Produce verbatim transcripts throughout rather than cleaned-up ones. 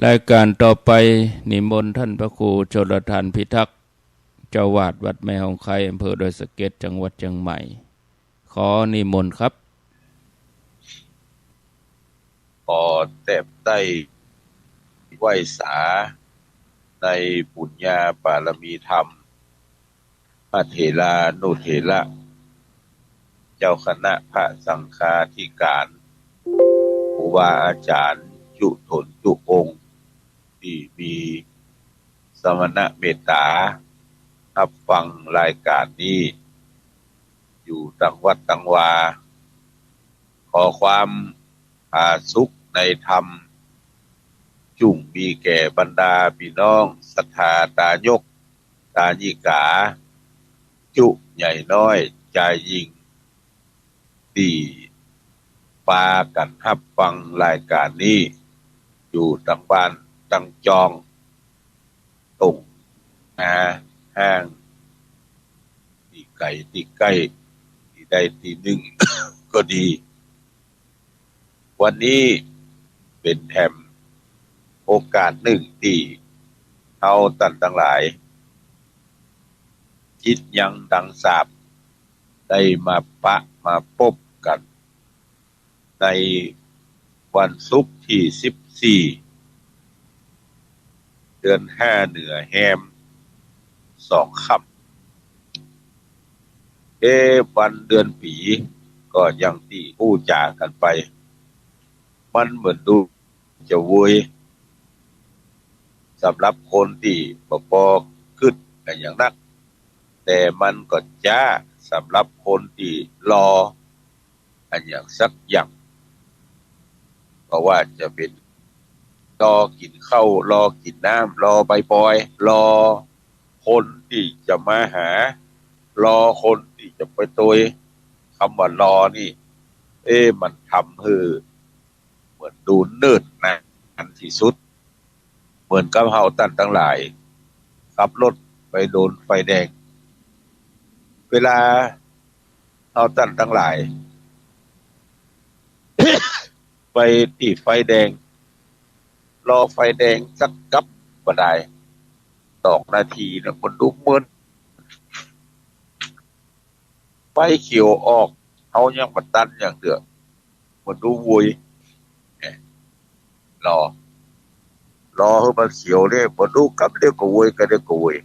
รายการต่อไปนิมนต์ท่านพระครูชลธารพิทักษ์ เจ้าอาวาสวัดแม่ฮ่องไคล้ อำเภอดอยสะเก็ด จังหวัดเชียงใหม่ ขอนิมนต์ครับ ขอแตบใต้ไหว้สาในปุญญาบารมีธรรม พระเถรานุเถระ เจ้าคณะพระสังฆาธิการ ครูบาอาจารย์จุ๊ต๋นจุ๊องค์ ตี้มีสมณเมตต๋า ฮับฟังรายการนี้ อยู่ตังวัดตังวา ขอความผาสุกในธรรม จุ่งมีแก่บรรดาปี้น้องศรัทธาตายก ตายิกา จุ๊ใหญ่น้อยจายญิง ตี้ปากั๋นฮับฟังรายการนี้ อยู่ตังบ้านตังจอง ตรงนาห้าง ตี้ไก๋ตี้ใก้ ตี้ใดตี้นึ่งก็ดี วันนี้เป๋นแถมโอกาสนึ่งตี้เฮาต้านตังหลาย จิตยังดังสาบ ได้มาปะมาปบกั๋น ในวันศุกร์ตี้สิบสี่ เดือนห้าเหนือแฮมสองค่ำ เอ๊ะ วันเดือนปี๋ก็อย่างตี้อู้จ๋ากั๋นไป มันเหมือนดูจะโวย สำหรับคนตี้บ่ปอกึ๊ดอะหยังนัก แต่มันก็จ๊าสำหรับคนตี้รออะหยังสักอย่าง บ่ว่าจะเป๋น รอกิ๋นข้าว รอกิ๋นน้ำ รอใบปอย รอคนตี้จะมาหา รอคนตี้จะไปตวย กำว่ารอนี่ เอ๊ะ มันทำหื้อเหมือนดูเนิ่นนานตี้สุด เหมือนกับเฮาต้านตังหลาย ขับรถไปโดนไฟแดง เวลาเฮาต้านตังหลาย ไปตี้ไฟแดง รอไฟแดงสักกับบ่ได้ สองนาทีนะ มันดูเหมือน ไฟเขียวออก เฮายังบ่ตันอย่างเตื้อ มันดูโวย เนี่ย รอ รอหื้อมันเขียวเนี่ย มันดูกำเดียวก็โวย กำเดียวก็โวย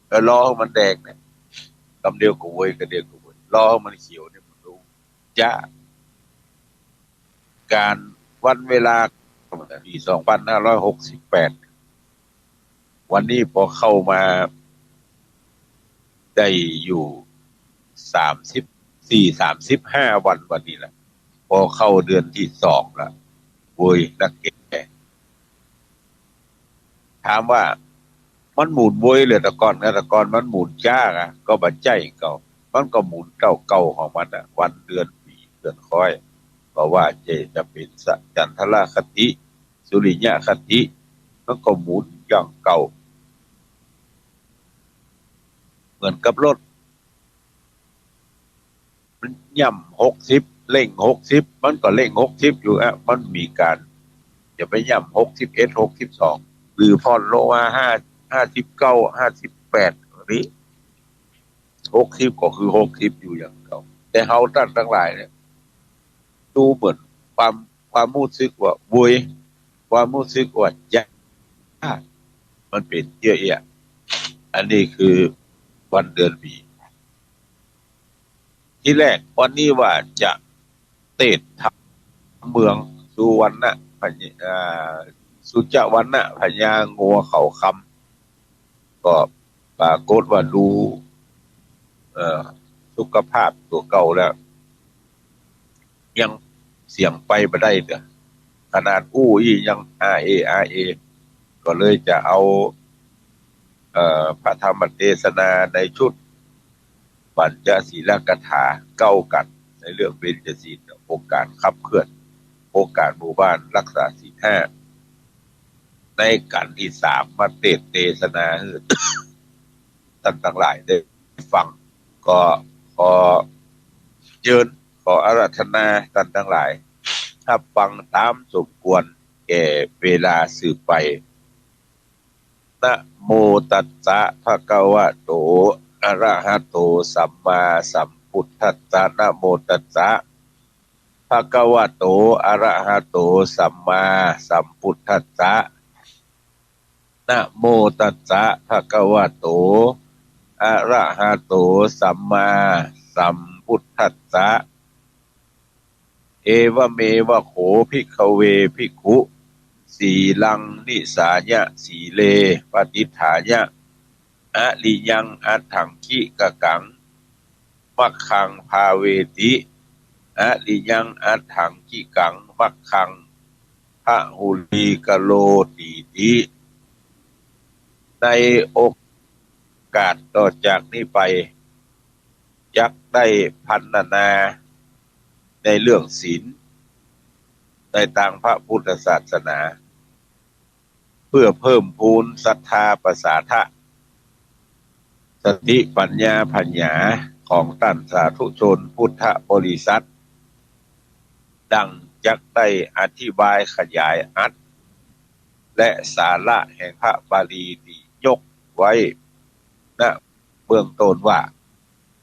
เออ รอหื้อมันแดงเนี่ย กำเดียวก็โวย กำเดียวก็โวย รอหื้อมันเขียวเนี่ย มันดูจ๊า ก๋านวันเวลา ปี๋สองปันห้าร้อยหกสิบแปด วันนี้ปอเข้ามาได้อยู่สามสิบสี่ สามสิบห้าวัน วันนี้ละ ปอเข้าเดือนตี้สองละ โวยนักแก่ ถามว่ามันหมุนโวยเหลือแต่ก่อนนะ แต่ก่อนมันหมุนจ๊ากอะ ก็บ่ใจ้เก่า มันก็หมุนเต้าเก่าของมันอะ วันเดือนปี๋เดือนคอย บ่ว่าจะ จะเป๋นสะ จันทรคติ สุริยคติ มันก็หมุนอย่างเก่า เหมือนกับรถ มันย่ำหกสิบ เร่งหกสิบ มันก็เร่งหกสิบอยู่อะ มันมีก๋านจะไปย่ำหกสิบเอ็ด หกสิบสอง หรือผ่อนลงมาห้า ห้าสิบเก้า ห้าสิบแปด อันนี้ หกสิบก็คือหกสิบอยู่อย่างเก่า แต่เฮาต้านตังหลายเนี่ย ดูเหมือนความ ความฮู้สึกว่าโวย ความฮู้สึกว่าจ๊า มันเป๋นเยียะเอี้ย อันนี้คือวันเดือนปี๋ ทีแรกวันนี้ว่าจะเตสน์ธรรมเมืองสุวรรณพญา อ่า สุจวรรณพญางัวเขาคำ ก็ปรากฏว่าดู เอ่อ สุขภาพตั๋วเก่าแล้ว ยังเสี้ยงไปบ่ได้เตื้อ ขนาดอู้อี้ยังอาเอ อาเอ ก็เลยจะเอา เอ่อ พระธรรมเตสนาในชุดปัญจศีลกถาเก๊ากั๋น ในเรื่องเบญจศีล องค์การขับเคลื่อน องค์การหมู่บ้านรักษาศีลห้า ในกัณฑ์ตี้สามมาเตสน์เตสนาหื้อต้านตังหลายได้ฟัง ก็ขอเจิญ ขออาราธนาต้านตังหลาย ฮับฟังต๋ามสมควร ก่เวลาสืบไป นะโมตัสสะ ภะคะวะโต อะระหะโต สัมมาสัมพุทธัสสะ นะโมตัสสะ ภะคะวะโต อะระหะโต สัมมาสัมพุทธัสสะ นะโมตัสสะ ภะคะวะโต อะระหะโต สัมมาสัมพุทธัสสะ เอวะเมวะโข ภิกขะเว ภิกขุ สีลัง นิสสายะ สีเล ปะติฏฐายะ อะริยัง อัตถังคิกะกัง มัคคัง ภาเวติ อะริยัง อัตถังคิกัง มัคคัง พะหุลีกะโรตีติ ในโอ กาสต่อจากนี้ไป จักได้พรรณนาในเรื่องศีลในตางพระพุทธศาสนา เพื่อเพิ่มพูนศรัทธาประสาทะ สติปัญญาผญาของต้านสาธุชนพุทธบริษัท ดังจักได้อธิบายขยายอัตถ์และสาระแห่งพระบาลีตี้ยกไว้ ณ เบื้องต้นว่า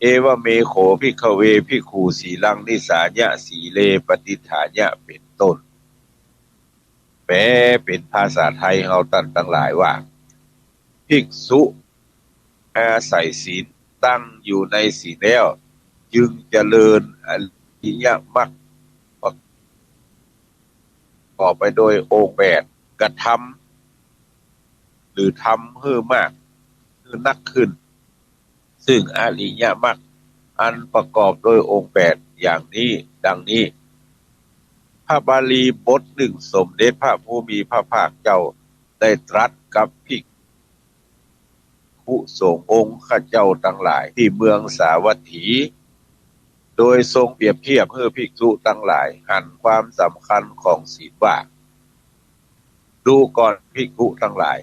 เอวะเมโข ภิกขะเว ภิกขุ สีลัง นิสสายะ สีเล ปะติฏฐายะ เป็นต้น แปลเป็นภาษาไทยเฮาต้านตังหลายว่า ภิกษุอาศัยศีล ตั้งอยู่ในศีลแล้ว จึงเจริญอริยมรรค ประกอบไปโดยองค์แปด กระทำ หรือทำหื้อมาก หื้อนักขึ้น ซึ่งอริยมรรคอันประกอบโดยองค์แปดอย่างนี้ ดังนี้ พระบาลีบทหนึ่ง สมเด็จพระผู้มีพระภาคเจ้าได้ตรัสกับภิกขุสงฆ์องค์ข้าเจ้าตังหลายตี้เมืองสาวัตถี โดยทรงเปรียบเทียบหื้อภิกษุตังหลายหันความสำคัญของศีลว่า ดูก่อนภิกขุตังหลาย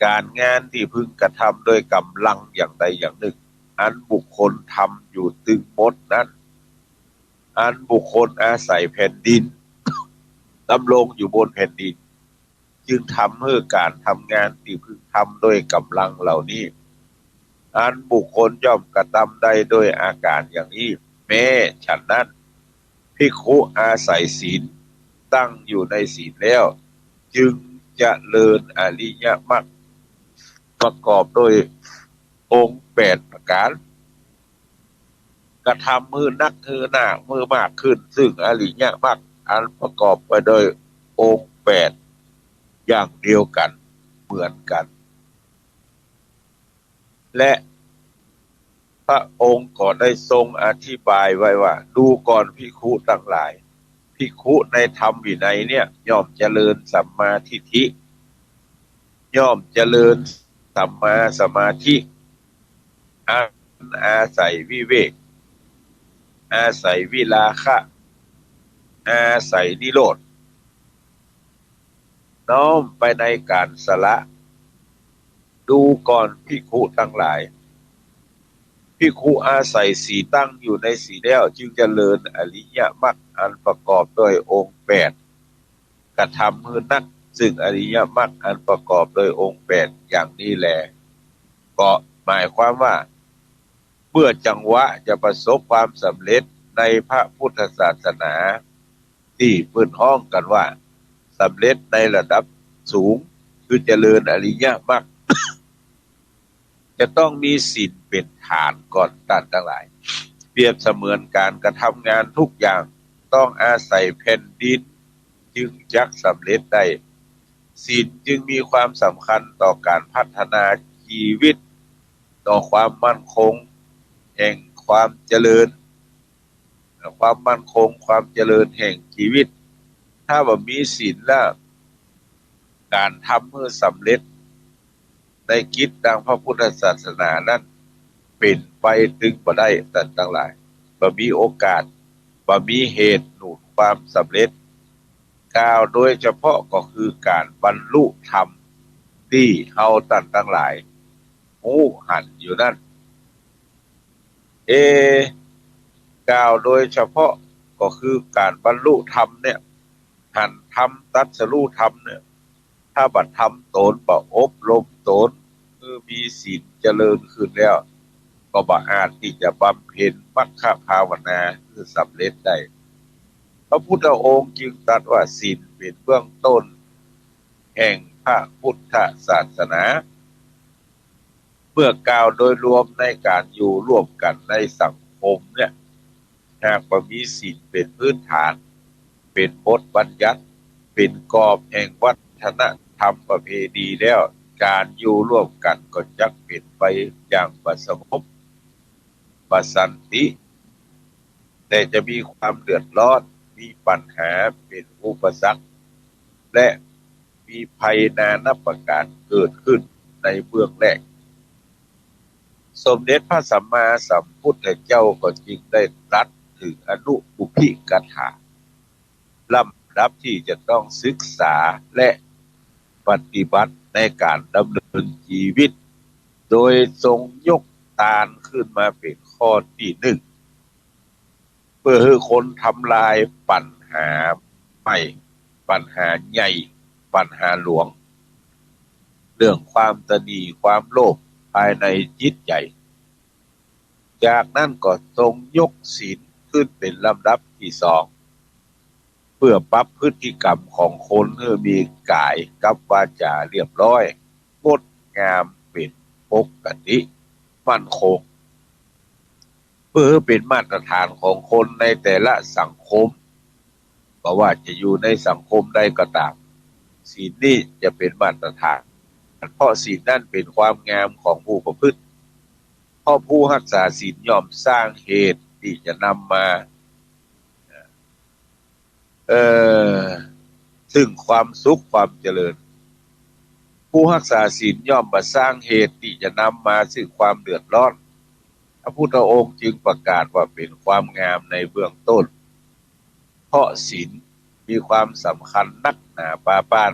ก๋านงานตี้พึงกระทำโดยก๋ำลังอย่างใดอย่างนึ่ง อันบุคคลทำอยู่ตึงมดนั้น อันบุคคลอาศัยแผ่นดิน ดำรงอยู่บนแผ่นดิน จึงทำหื้อก๋านทำงานตี้พึงทำโดยก๋ำลังเหล่านี้ อันบุคคลย่อมกระทำได้โดยอาก๋านอย่างนี้ แม้ฉันนั้น ภิกขุอาศัยศีล ตั้งอยู่ในศีลแล้ว จึงเจริญอริยมรรค ประกอบโดยองค์แปดประก๋าน กระทำหื้อนัก หื้อหน้า หื้อมากขึ้น ซึ่งอริยมรรคอันประกอบไปโดยองค์แปดอย่างเดียวกั๋น เหมือนกั๋น และพระองค์ก็ได้ทรงอธิบายไว้ว่า ดูก่อนภิกขุตังหลาย ภิกขุในธรรมวินัยเนี่ย ย่อมเจริญสัมมาทิฏฐิ ย่อมเจริญสัมมาสมาธิ อันอาศัยวิเวก อาศัยวิราคะ อาศัยนิโรธ น้อมไปในก๋านสละ ดูก่อนภิกขุตังหลาย ภิกขุอาศัยศีล ตั้งอยู่ในศีลแล้ว จึงเจริญอริยมรรคอันประกอบโดยองค์แปด กระทำหื้อนัก ซึ่งอริยมรรคอันประกอบโดยองค์แปดอย่างนี้แล ก็หมายความว่า เมื่อจังหวะจะประสบความสำเร็จในพระพุทธศาสนา ตี้เปิ้นฮ้องกั๋นว่า สำเร็จในระดับสูง คือเจริญอริยมรรค จะต้องมีศีลเป๋นฐานก่อนต้านตังหลาย เปรียบเสมือนก๋านกระทำงานทุกอย่าง ต้องอาศัยแผ่นดิน จึงจักสำเร็จได้ ศีลจึงมีความสำคัญต่อก๋านพัฒนาจีวิต ต่อความมั่นคงแห่งความเจริญ ความมั่นคง ความเจริญแห่งจีวิต ถ้าบ่มีศีลแล้ว ก๋านทำหื้อสำเร็จในกิจตางพระพุทธศาสนานั้น เป๋นไปตึงบ่ได้ ต้านตังหลาย บ่มีโอกาส บ่มีเหตุหนุนความสำเร็จ กล่าวโดยเฉพาะก็คือก๋านบรรลุธรรม ตี้เฮาต้านตังหลายฮู้หันอยู่นั้น เอ กล่าวโดยเฉพาะก็คือก๋านบรรลุธรรมเนี่ย หันธรรม ตรัสรู้ธรรมเนี่ย ถ้าบ่ทำต๋น บ่อบรมต๋นหื้อมีศีลเจริญขึ้นแล้ว ก็บ่อาจตี้จะบำเพ็ญมรรคภาวนาหื้อสำเร็จได้ พระพุทธองค์จึงตรัสว่าศีลเป๋นเบื้องต้นแห่งพระพุทธศาสนา เมื่อกล่าวโดยรวมในก๋านอยู่ร่วมกั๋นในสังคมเนี่ย หากบ่มีศีลเป๋นพื้นฐาน เป๋นบทบัญญัติ เป๋นกรอบแห่งวัฒนธรรมประเพณีแล้ว ก๋านอยู่ร่วมกั๋นก็จักเป๋นไปอย่างบ่สงบ บ่สันติ แต่จะมีความเดือดร้อน มีปัญหา เป๋นอุปสรรค และมีภัยนานับประก๋านเกิดขึ้นในเบื้องแรก สมเด็จพระสัมมาสัมพุทธเจ้าก็จึงได้ตรัสเถิงอนุปุพพิกถา ลำดับตี้จะต้องศึกษาและปฏิบัติในก๋านดำเนินจีวิต โดยทรงยกตานขึ้นมาเป๋นข้อตี้นึ่ง เปื้อหื้อคนทำลายปัญหาใหม่ ปัญหาใหญ่ ปัญหาหลวง เรื่องความตณี ความโลภภายในจิตใจ๋ จากนั้นก็ทรงยกศีลขึ้นเป๋นลำดับตี้สอง เปื้อปรับพฤติกรรมของคนหื้อมีก๋ายกับวาจ๋าเรียบร้อย งดงาม เป๋นปกติ มั่นคง เปื้อหื้อเป๋นมาตรฐานของคนในแต่ละสังคม บ่ว่าจะอยู่ในสังคมใดก็ต๋าม ศีลนี้จะเป๋นมาตรฐาน เพราะศีลนั้นเป๋นความงามของผู้ประพฤติ เพราะผู้ฮักษาศีลย่อมสร้างเหตุตี้จะนำมา เอ่อ ซึ่งความสุขความเจริญ ผู้ฮักษาศีลย่อมบ่สร้างเหตุตี้จะนำมาซึ่งความเดือดร้อน พระพุทธองค์จึงประกาศว่าเป๋นความงามในเบื้องต้น เพราะศีลมีความสำคัญนักหนาปาป๊าน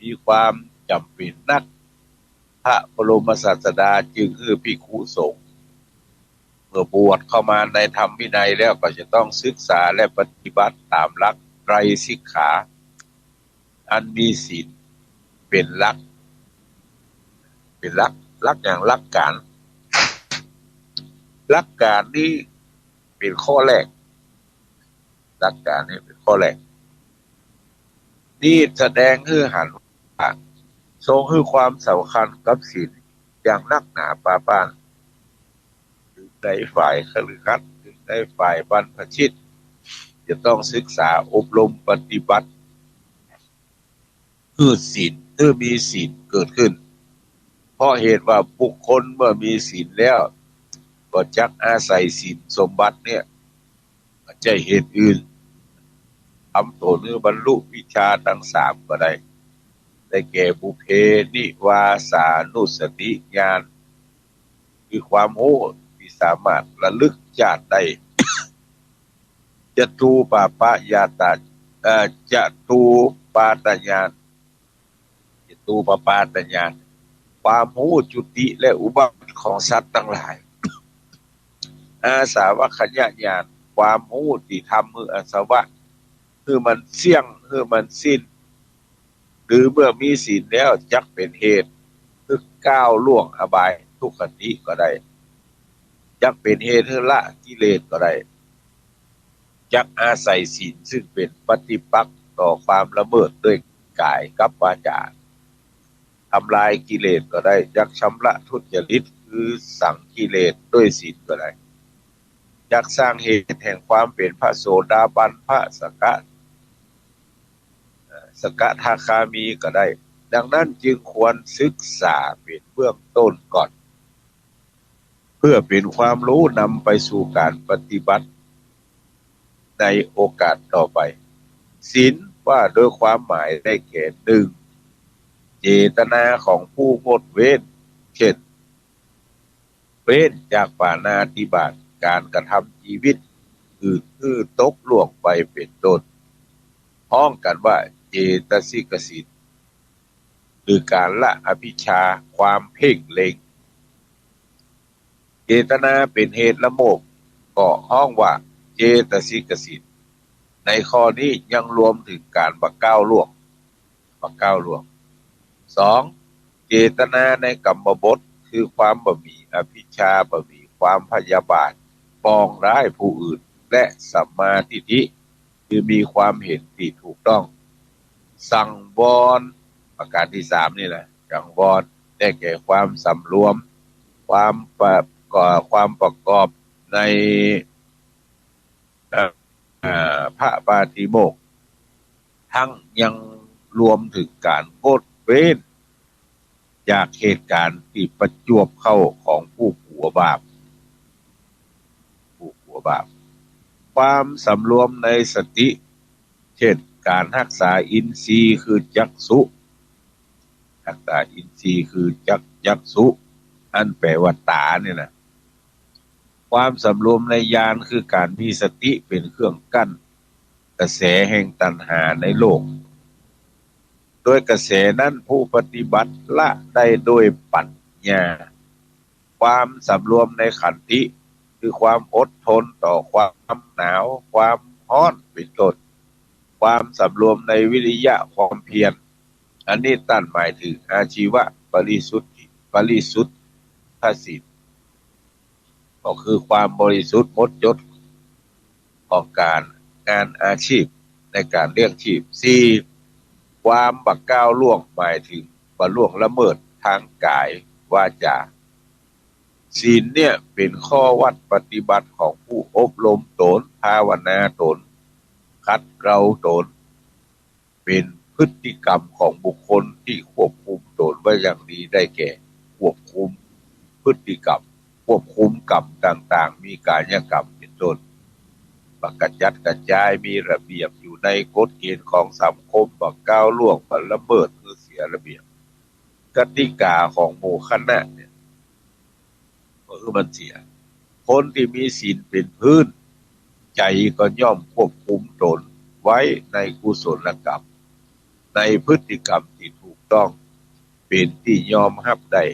มีความจ๋ำเป๋นนัก พระบรมศาสดาจึงหื้อภิกขุสงฆ์ เมื่อบวชเข้ามาในธรรมวินัยแล้วก็จะต้องศึกษาและปฏิบัติต๋ามหลักไตรสิกขา อันมีศีลเป๋นหลัก เป๋นหลัก หลักอย่าง หลักก๋าน หลักก๋านนี้เป๋นข้อแรก หลักก๋านนี้เป๋นข้อแรก นี้แสดงหื้อหันว่าทรงหื้อความสำคัญกับศีลอย่างนักหนาปาป๊าน ถึงในฝ่ายคฤหัสถ์ ถึงในฝ่ายบรรพชิต จะต้องศึกษาอบรมปฏิบัติ หื้อศีล หื้อมีศีลเกิดขึ้น เพราะเหตุว่าบุคคลเมื่อมีศีลแล้ว ก็จักอาศัยศีลสมบัติเนี่ย บ่ใจ้เหตุอื่น ทำต๋นหื้อบรรลุวิชชาตังสามก็ได้ ได้แก่ ปุพเพนิวาสานุสติญาณ คือความฮู้ตี้สามารถระลึกจาติได้ จตูปปาตญาณ เอ่อ จตูปปาตญาณ จตูปปาตญาณ ความฮู้จุติและอุบัติของสัตว์ตังหลาย อาสวัคคยญาณ ความฮู้ตี้ทำหื้ออาสวะ หื้อมันเสี้ยง หื้อมันสิ้น หรือเมื่อมีศีลแล้วจักเป๋นเหตุหื้อก้าวล่วงอบายทุกขติก็ได้ จักเป๋นเหตุหื้อละกิเลสก็ได้ จักอาศัยศีลซึ่งเป๋นปฏิปักษ์ต่อความละเมิดด้วยก๋ายกับวาจ๋า ทำลายกิเลสก็ได้ จักชำระทุจริตคือสังกิเลสด้วยศีลก็ได้ จักสร้างเหตุแห่งความเป๋นพระโสดาบัน พระสก สกทาคามีก็ได้ ดังนั้นจึงควรศึกษาเป๋นเบื้องต้นก่อน เพื่อเป๋นความฮู้นำไปสู่ก๋านปฏิบัติในโอกาสต่อไป ศีลว่าโดยความหมายได้แก่ นึ่ง เจตนาของผู้งดเว้น เช่น เว้นจากปาณาติบาต ก๋านกระทำจีวิตอื่นหื้อตกล่วงไปเป๋นต้น ฮ้องกั๋นว่าเจตสิกศีล หรือก๋านละอภิชฌา ความเพ่งเล็ง เจตนาเป๋นเหตุละโมบ ก็ฮ้องว่าเจตสิกศีล ในข้อนี้ยังรวมเถิงก๋านบ่ก้าวล่วง บ่ก้าวล่วง สอง เจตนาในกรรมบท คือความบ่มีอภิชฌา บ่มีความพยาบาท ปองร้ายผู้อื่น และสัมมาทิฏฐิ คือมีความเห็นตี้ถูกต้อง สังวร ประก๋านตี้สามนี่แหละ สังวร ได้แก่ความสำรวม ความประกอบ ความประกอบใน เอ่อ เอ่อ พระปาฏิโมกข์ ตึงยังรวมเถิงก๋านงดเว้นจากเหตุก๋ารณ์ตี้ประจวบเข้าของผู้กั๋วบาป ผู้กั๋วบาป ความสำรวมในสติ เช่น ก๋านฮักษาอินทรีย์คือจักษุ ฮักษาอินทรีย์คือจัก จักษุ อันแปลว่าต๋าเนี่ยนะ ความสำรวมในญาณคือก๋านมีสติเป๋นเครื่องกั้นกระแสแห่งตัณหาในโลก โดยกระแสนั้นผู้ปฏิบัติละได้โดยปัญญา ความสำรวมในขันติ คือความอดทนต่อความหนาว ความฮ้อน เป๋นต้น ความสำรวมในวิริยะ ความเพียร อันนี้ต้านหมายเถิงอาชีวะปริสุทธิ ปริสุทธิศีล ก็คือความบริสุทธิ์หมดจดของก๋าน งานอาชีพในก๋านเลี้ยงชีพ สี่ ความบ่ก้าวล่วง หมายเถิงบ่ล่วงละเมิดตางก๋ายวาจา ศีลเนี่ยเป๋นข้อวัดปฏิบัติของผู้อบรมต๋น ภาวนาต๋น ขัดเกลาต๋น เป๋นพฤติกรรมของบุคคลตี้ควบคุมต๋นไว้อย่างดี ได้แก่ ควบคุมพฤติกรรม ควบคุมกรรมต่างๆ มีกายกรรมเป๋นต้น บ่กระจัดกระจาย มีระเบียบอยู่ในกฎเกณฑ์ของสังคม บ่ก้าวล่วง บ่ละเมิด คือเสียระเบียบ กติกาของหมู่คณะเนี่ย ก็คือมันเสีย คนตี้มีศีลเป๋นพื้น ใจ๋ก็ย่อมควบคุมต๋นไว้ในกุศลกรรม ในพฤติกรรมตี้ถูกต้อง เป๋นตี้ยอมฮับได้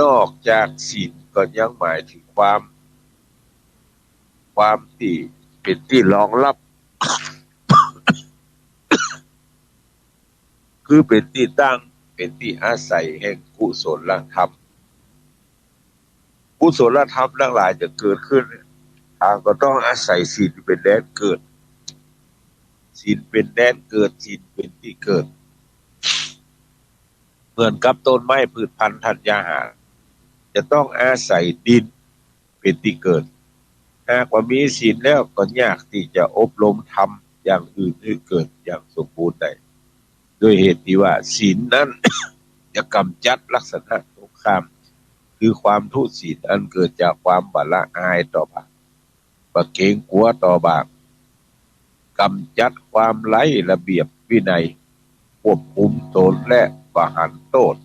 นอกจากศีลก็ยังหมายเถิงความ ความตี้เป๋นตี้รองรับ คือเป๋นตี้ตั้ง เป๋นตี้อาศัยแห่งกุศลธรรม กุศลธรรมตังหลายจะเกิดขึ้น ต่างก็ต้องอาศัยศีลเป๋นแดนเกิด ศีลเป๋นแดนเกิด ศีลเป๋นตี้เกิด เหมือนกับต้นไม้ พืชพันธุ์ธัญญาหาร จะต้องอาศัยดินเป๋นตี้เกิด หากว่ามีศีลแล้วก็ยากตี้จะอบรมธรรมอย่างอื่นหื้อเกิดอย่างสมบูรณ์ได้ ด้วยเหตุตี้ว่าศีลนั้น จะกำจัดลักษณะตรงข้าม คือความทุศีลอันเกิดจากความบ่ละอายต่อบาป บ่เกรงกั๋วต่อบาป กำจัดความไร้ระเบียบวินัย ควบคุมต๋นและบ่หันโต้ษ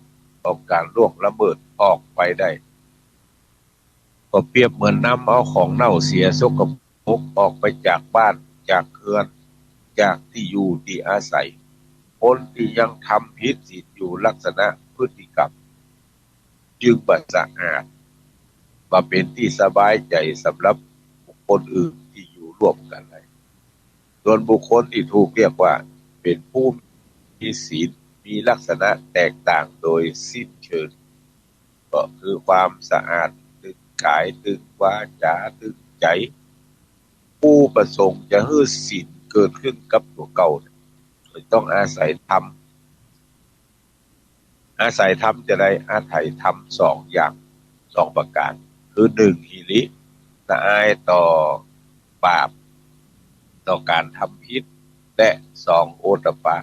ของก๋านล่วงละเมิดออกไปได้ ก็เปรียบเหมือนนำเอาของเน่าเสียสกปรกออกไปจากบ้าน จากเฮือน จากตี้อยู่ตี้อาศัย คนตี้ยังทำผิดศีลอยู่ลักษณะพฤติกรรม จึงบ่สะอาด บ่เป๋นตี้สบายใจ๋สำหรับบุคคลอื่นตี้อยู่ร่วมกั๋นได้ ส่วนบุคคลตี้ถูกเรียกว่าเป๋นผู้มีศีล มีลักษณะแตกต่างโดยสิ้นเชิง ก็คือความสะอาดตึงก๋าย ตึงวาจา ตึงใจ๋ ผู้ประสงค์จะหื้อศีลเกิดขึ้นกับตั๋วเก่าเนี่ย ต้องอาศัยธรรม อาศัยธรรมจะได้ อาศัยธรรมสองอย่าง สองประก๋าน คือหนึ่ง หิริ ละอายต่อบาป ต่อก๋านทำผิด และสอง โอตตัปปะ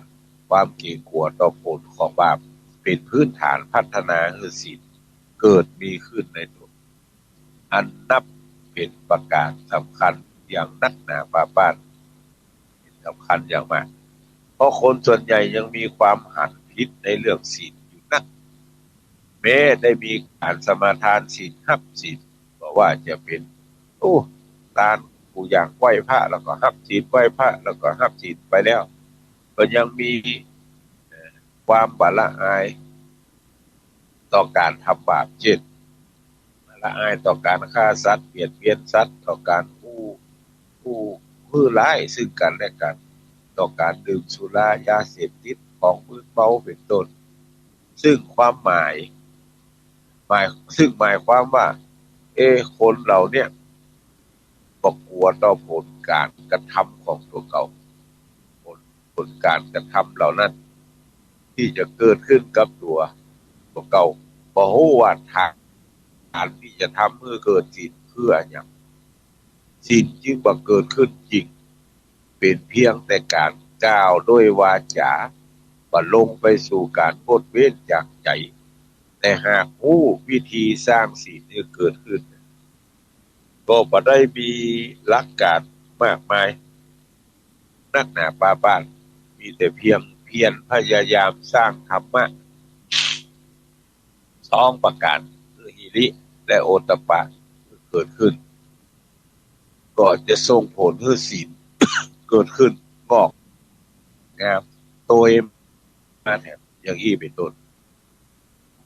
ความเกรงกั๋วต่อผลของบาป เป๋นพื้นฐานพัฒนาหื้อศีลเกิดมีขึ้นในต๋น อันนับเป๋นประก๋านสำคัญอย่างนักหนาปาป้าน เป๋นสำคัญอย่างมาก เพราะคนส่วนใหญ่ยังมีความหันผิดในเรื่องศีลอยู่นัก แม้ได้มีก๋านสมาทานศีล ฮับศีล บ่ว่าจะเป๋น โอ้ ตาน กู่อย่างไหว้พระ แล้วก็ฮับศีล ไหว้พระ แล้วก็ฮับศีลไปแล้ว ก็ยังมี เอ่อ ความบ่ละอายต่อก๋านทำบาป เช่น บ่ละอายต่อก๋านฆ่าสัตว์ เบียดเบียนสัตว์ ต่อก๋านอู้ อู้ หื้อร้ายซึ่งกั๋นและกั๋น ต่อก๋านดื่มสุรา ยาเสพติด ของมึนเมา เป๋นต้น ซึ่งความหมาย หมาย ซึ่งหมายความว่า เอ๊ะ คนเฮาเนี่ย บ่กั๋วต่อผลก๋านกระทำของตั๋วเก่า ผล ผลก๋านกระทำเหล่านั้น ตี้จะเกิดขึ้นกับตั๋ว ตั๋วเก่า บ่ฮู้ว่าทาง ก๋านตี้จะทำหื้อเกิดศีลคืออะหยัง ศีลจึงบ่เกิดขึ้นจริง เป๋นเพียงแต่ก๋านกล่าวด้วยวาจ๋า บ่ลงไปสู่ก๋านงดเว้นจากใจ๋ แต่หากฮู้วิธีสร้างศีลหื้อเกิดขึ้น ก็บ่ได้มีหลักก๋านมากมาย นักหนาปาป๊าน มีแต่เพียงเพียรพยายามสร้างธรรมะ สองประก๋าน คือหิริ และโอตตัปปะ หื้อเกิดขึ้น ก็จะส่งผลหื้อศีล เกิดขึ้น งอกงาม โตยมาแถม อย่างอี้เป๋นต้น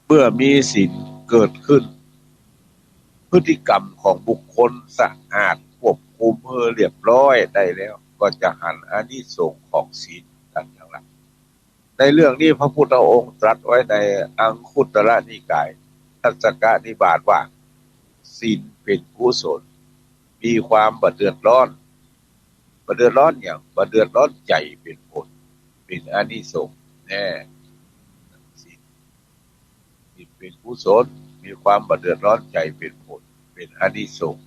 เมื่อมีศีลเกิดขึ้น พฤติกรรมของบุคคลสะอาด ควบคุมหื้อเรียบร้อยได้แล้ว ก็จะหันอานิสงส์ของศีล ดังหลัง ในเรื่องนี้พระพุทธองค์ตรัสไว้ในอังคุตรนิกาย ทัสสกนิบาตว่า ศีลเป๋นกุศล มีความบ่เดือดร้อน บ่เดือดร้อนหยัง บ่เดือดร้อนใจ๋เป๋นผล เป๋นอานิสงส์แน่ ศีล ศีลเป๋นกุศล มีความบ่เดือดร้อนใจ๋เป๋นผล เป๋นอานิสงส์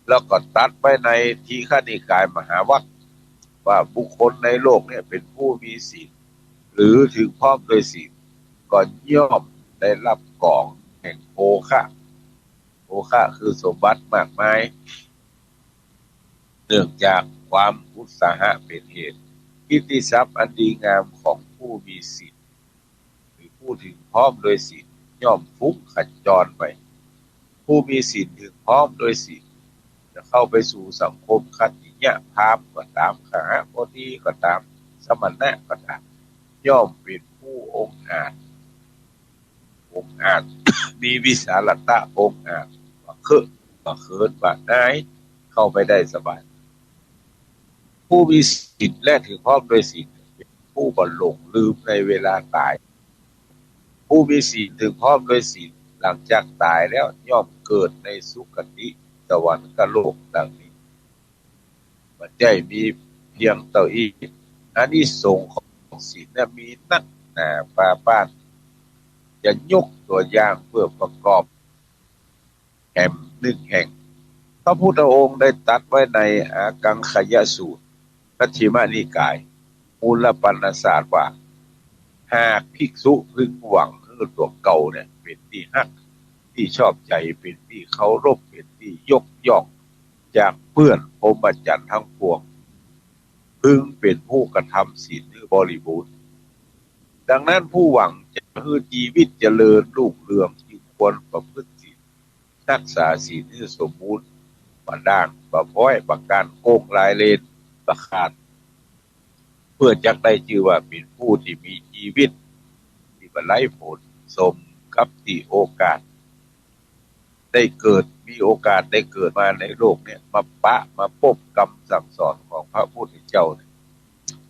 แล้วก็ตรัสไว้ในทีฆนิกายมหาวัก ว่าบุคคลในโลกเนี่ยเป๋นผู้มีศีล หรือถึงพร้อมด้วยศีล ก็ย่อมได้รับก๋องแห่งโภคะ โภคะคือสมบัติมากมาย เนื่องจากความอุตสาหะเป๋นเหตุ กิตติศัพท์อันดีงามของผู้มีศีล หรือผู้ถึงพร้อมด้วยศีล ย่อมฟุ้งขจรไป ผู้มีศีลถึงพร้อมด้วยศีล จะเข้าไปสู่สังคมขัตติยะพราหมณ์ก็ต๋าม ขหบดีก็ต๋าม สมณะก็ต๋าม ย่อมเป๋นผู้องอาจ องอาจ มีวิสาลตะองอาจ บ่เคิอะ บ่เขิน บ่อาย เข้าไปได้สบาย ผู้มีศีลและถึงพร้อมด้วยศีล เป๋นผู้บ่หลงลืมในเวลาต๋าย ผู้มีศีลถึงพร้อมด้วยศีล หลังจากต๋ายแล้วย่อมเกิดในสุคติสวรรคโลกดังนี้ บ่ใจ้มีเพียงเต้าอี้ อานิสงส์ของศีลเนี่ยมีนักหนาปาป๊าน จะยกตั๋วอย่างเปื้อประกอบ แหมนึ่งแห่ง พระพุทธองค์ได้ตรัสไว้ในอากังขยสูตร มัชฌิมนิกาย มูลปัณณศาสตร์ว่า หากภิกษุพึงหวังหื้อตั๋วเก่าเนี่ยเป๋นตี้ฮัก ตี้ชอบใจ๋ เป๋นตี้เคารพ เป๋นตี้ยกย่อง จากเปื้อนพรหมจรรย์ทั้งปวง พึงเป๋นผู้กระทำศีลหื้อบริบูรณ์ ดังนั้นผู้หวังจะหื้อจีวิตเจริญรุ่งเรือง จึงควรประพฤติศีล ฮักษาศีลหื้อสมบูรณ์ บ่ด้าง บ่พ้อย บ่ก้านโก้งลายเลน บ่ขาด เปื้อจักได้จื้อว่าเป๋นผู้ตี้มีจีวิตตี้บ่ไร้ผล สมกับตี้โอกาส ได้เกิด มีโอกาสได้เกิดมาในโลกเนี่ย มาปะ มาปบกำสั่งสอนของพระพุทธเจ้าเนี่ย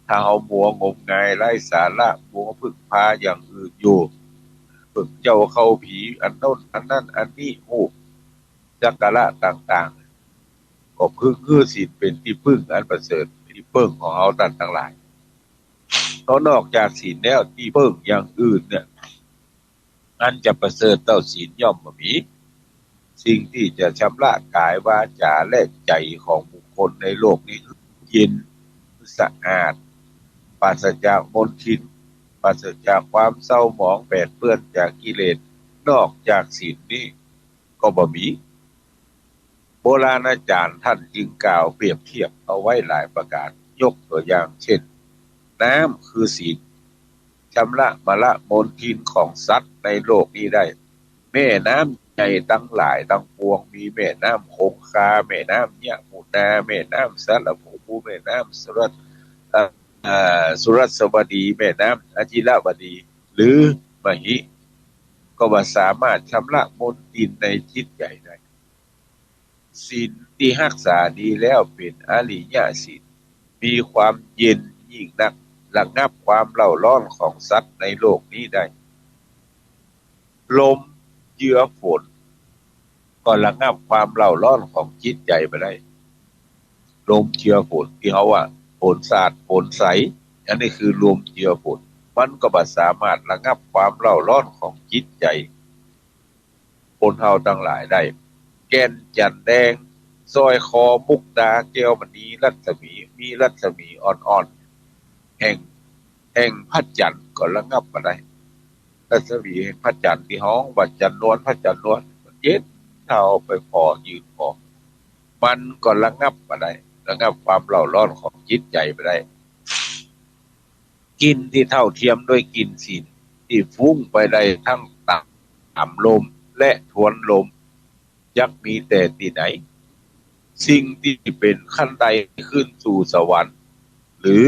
ถ้าเฮามัวงมงายไร้สาระ มัวพึ่งพาอย่างอื่นอยู่ พึ่งเจ้าเข้าผี อันโน้นอันนั้นอันนี้ ฮูปสักการะต่างๆ ก็พึงหื้อศีลเป๋นตี้พึ่งอันประเสริฐ ตี้เปิ้งของเฮาต้านตังหลาย เพราะนอกจากศีลแล้วตี้เปิ้งอย่างอื่นเนี่ย อันจะประเสริฐเต้าศีลย่อมบ่มี สิ่งตี้จะชำระก๋ายวาจ๋าและใจ๋ของบุคคลในโลกนี้ เย็นสะอาด ปราศจากมลทิน ปราศจากความเศร้าหมอง แปดเปื้อนจากกิเลส นอกจากศีลนี้ก็บ่มี โบราณอาจ๋ารย์ต้านจึงกล่าวเปรียบเทียบเอาไว้หลายประก๋าน ยกตั๋วอย่างเช่น น้ำคือศีล ชำระมลมลทินของสัตว์ในโลกนี้ได้ แม่น้ำใหญ่ตังหลายตังปวง มีแม่น้ำคงคา แม่น้ำยมุนา แม่น้ำสารภู แม่น้ำสุรัส เอ่อ สุรัสวดี แม่น้ำอจิรวดี หรือมหิ ก็บ่สามารถชำระมลทินในจิตใจ๋ได้ ศีลตี้ฮักษาดีแล้วเป๋นอริยศีล มีความเย็นยิ่งนัก ระงับความเร่าร้อนของสัตว์ในโลกนี้ได้ ลมเจือฝน ก็ระงับความเร่าร้อนของจิตใจ๋บ่ได้ ลมเจือฝนตี้เฮาว่าฝนสาดฝนใส อันนี้คือลมเจือฝน มันก็บ่สามารถระงับความเร่าร้อนของจิตใจ๋คนเฮาตังหลายได้ แก่นจั๋นแดง สร้อยคอมุกตา แก้วมณี รัศมี มีรัศมีอ่อนๆ แห่ง แห่งพระจั๋นทร์ก็ระงับบ่ได้ รัศมีแห่งพระจั๋นทร์ตี้ฮ้องว่าจั๋นทร์นวล พระจั๋นทร์นวล มันเย็น ถ้าเอาไปผ่อ ยืนผ่อ มันก็ระงับบ่ได้ ระงับความเร่าร้อนของจิตใจ๋บ่ได้ กลิ่นตี้เท่าเทียมด้วยกลิ่นศีล ตี้ฟุ้งไปได้ทั้งต๋ามลมและทวนลม จักมีแต่ตี้ไหน สิ่งตี้เป๋นขั้นไดขึ้นสู่สวรรค์ หรือ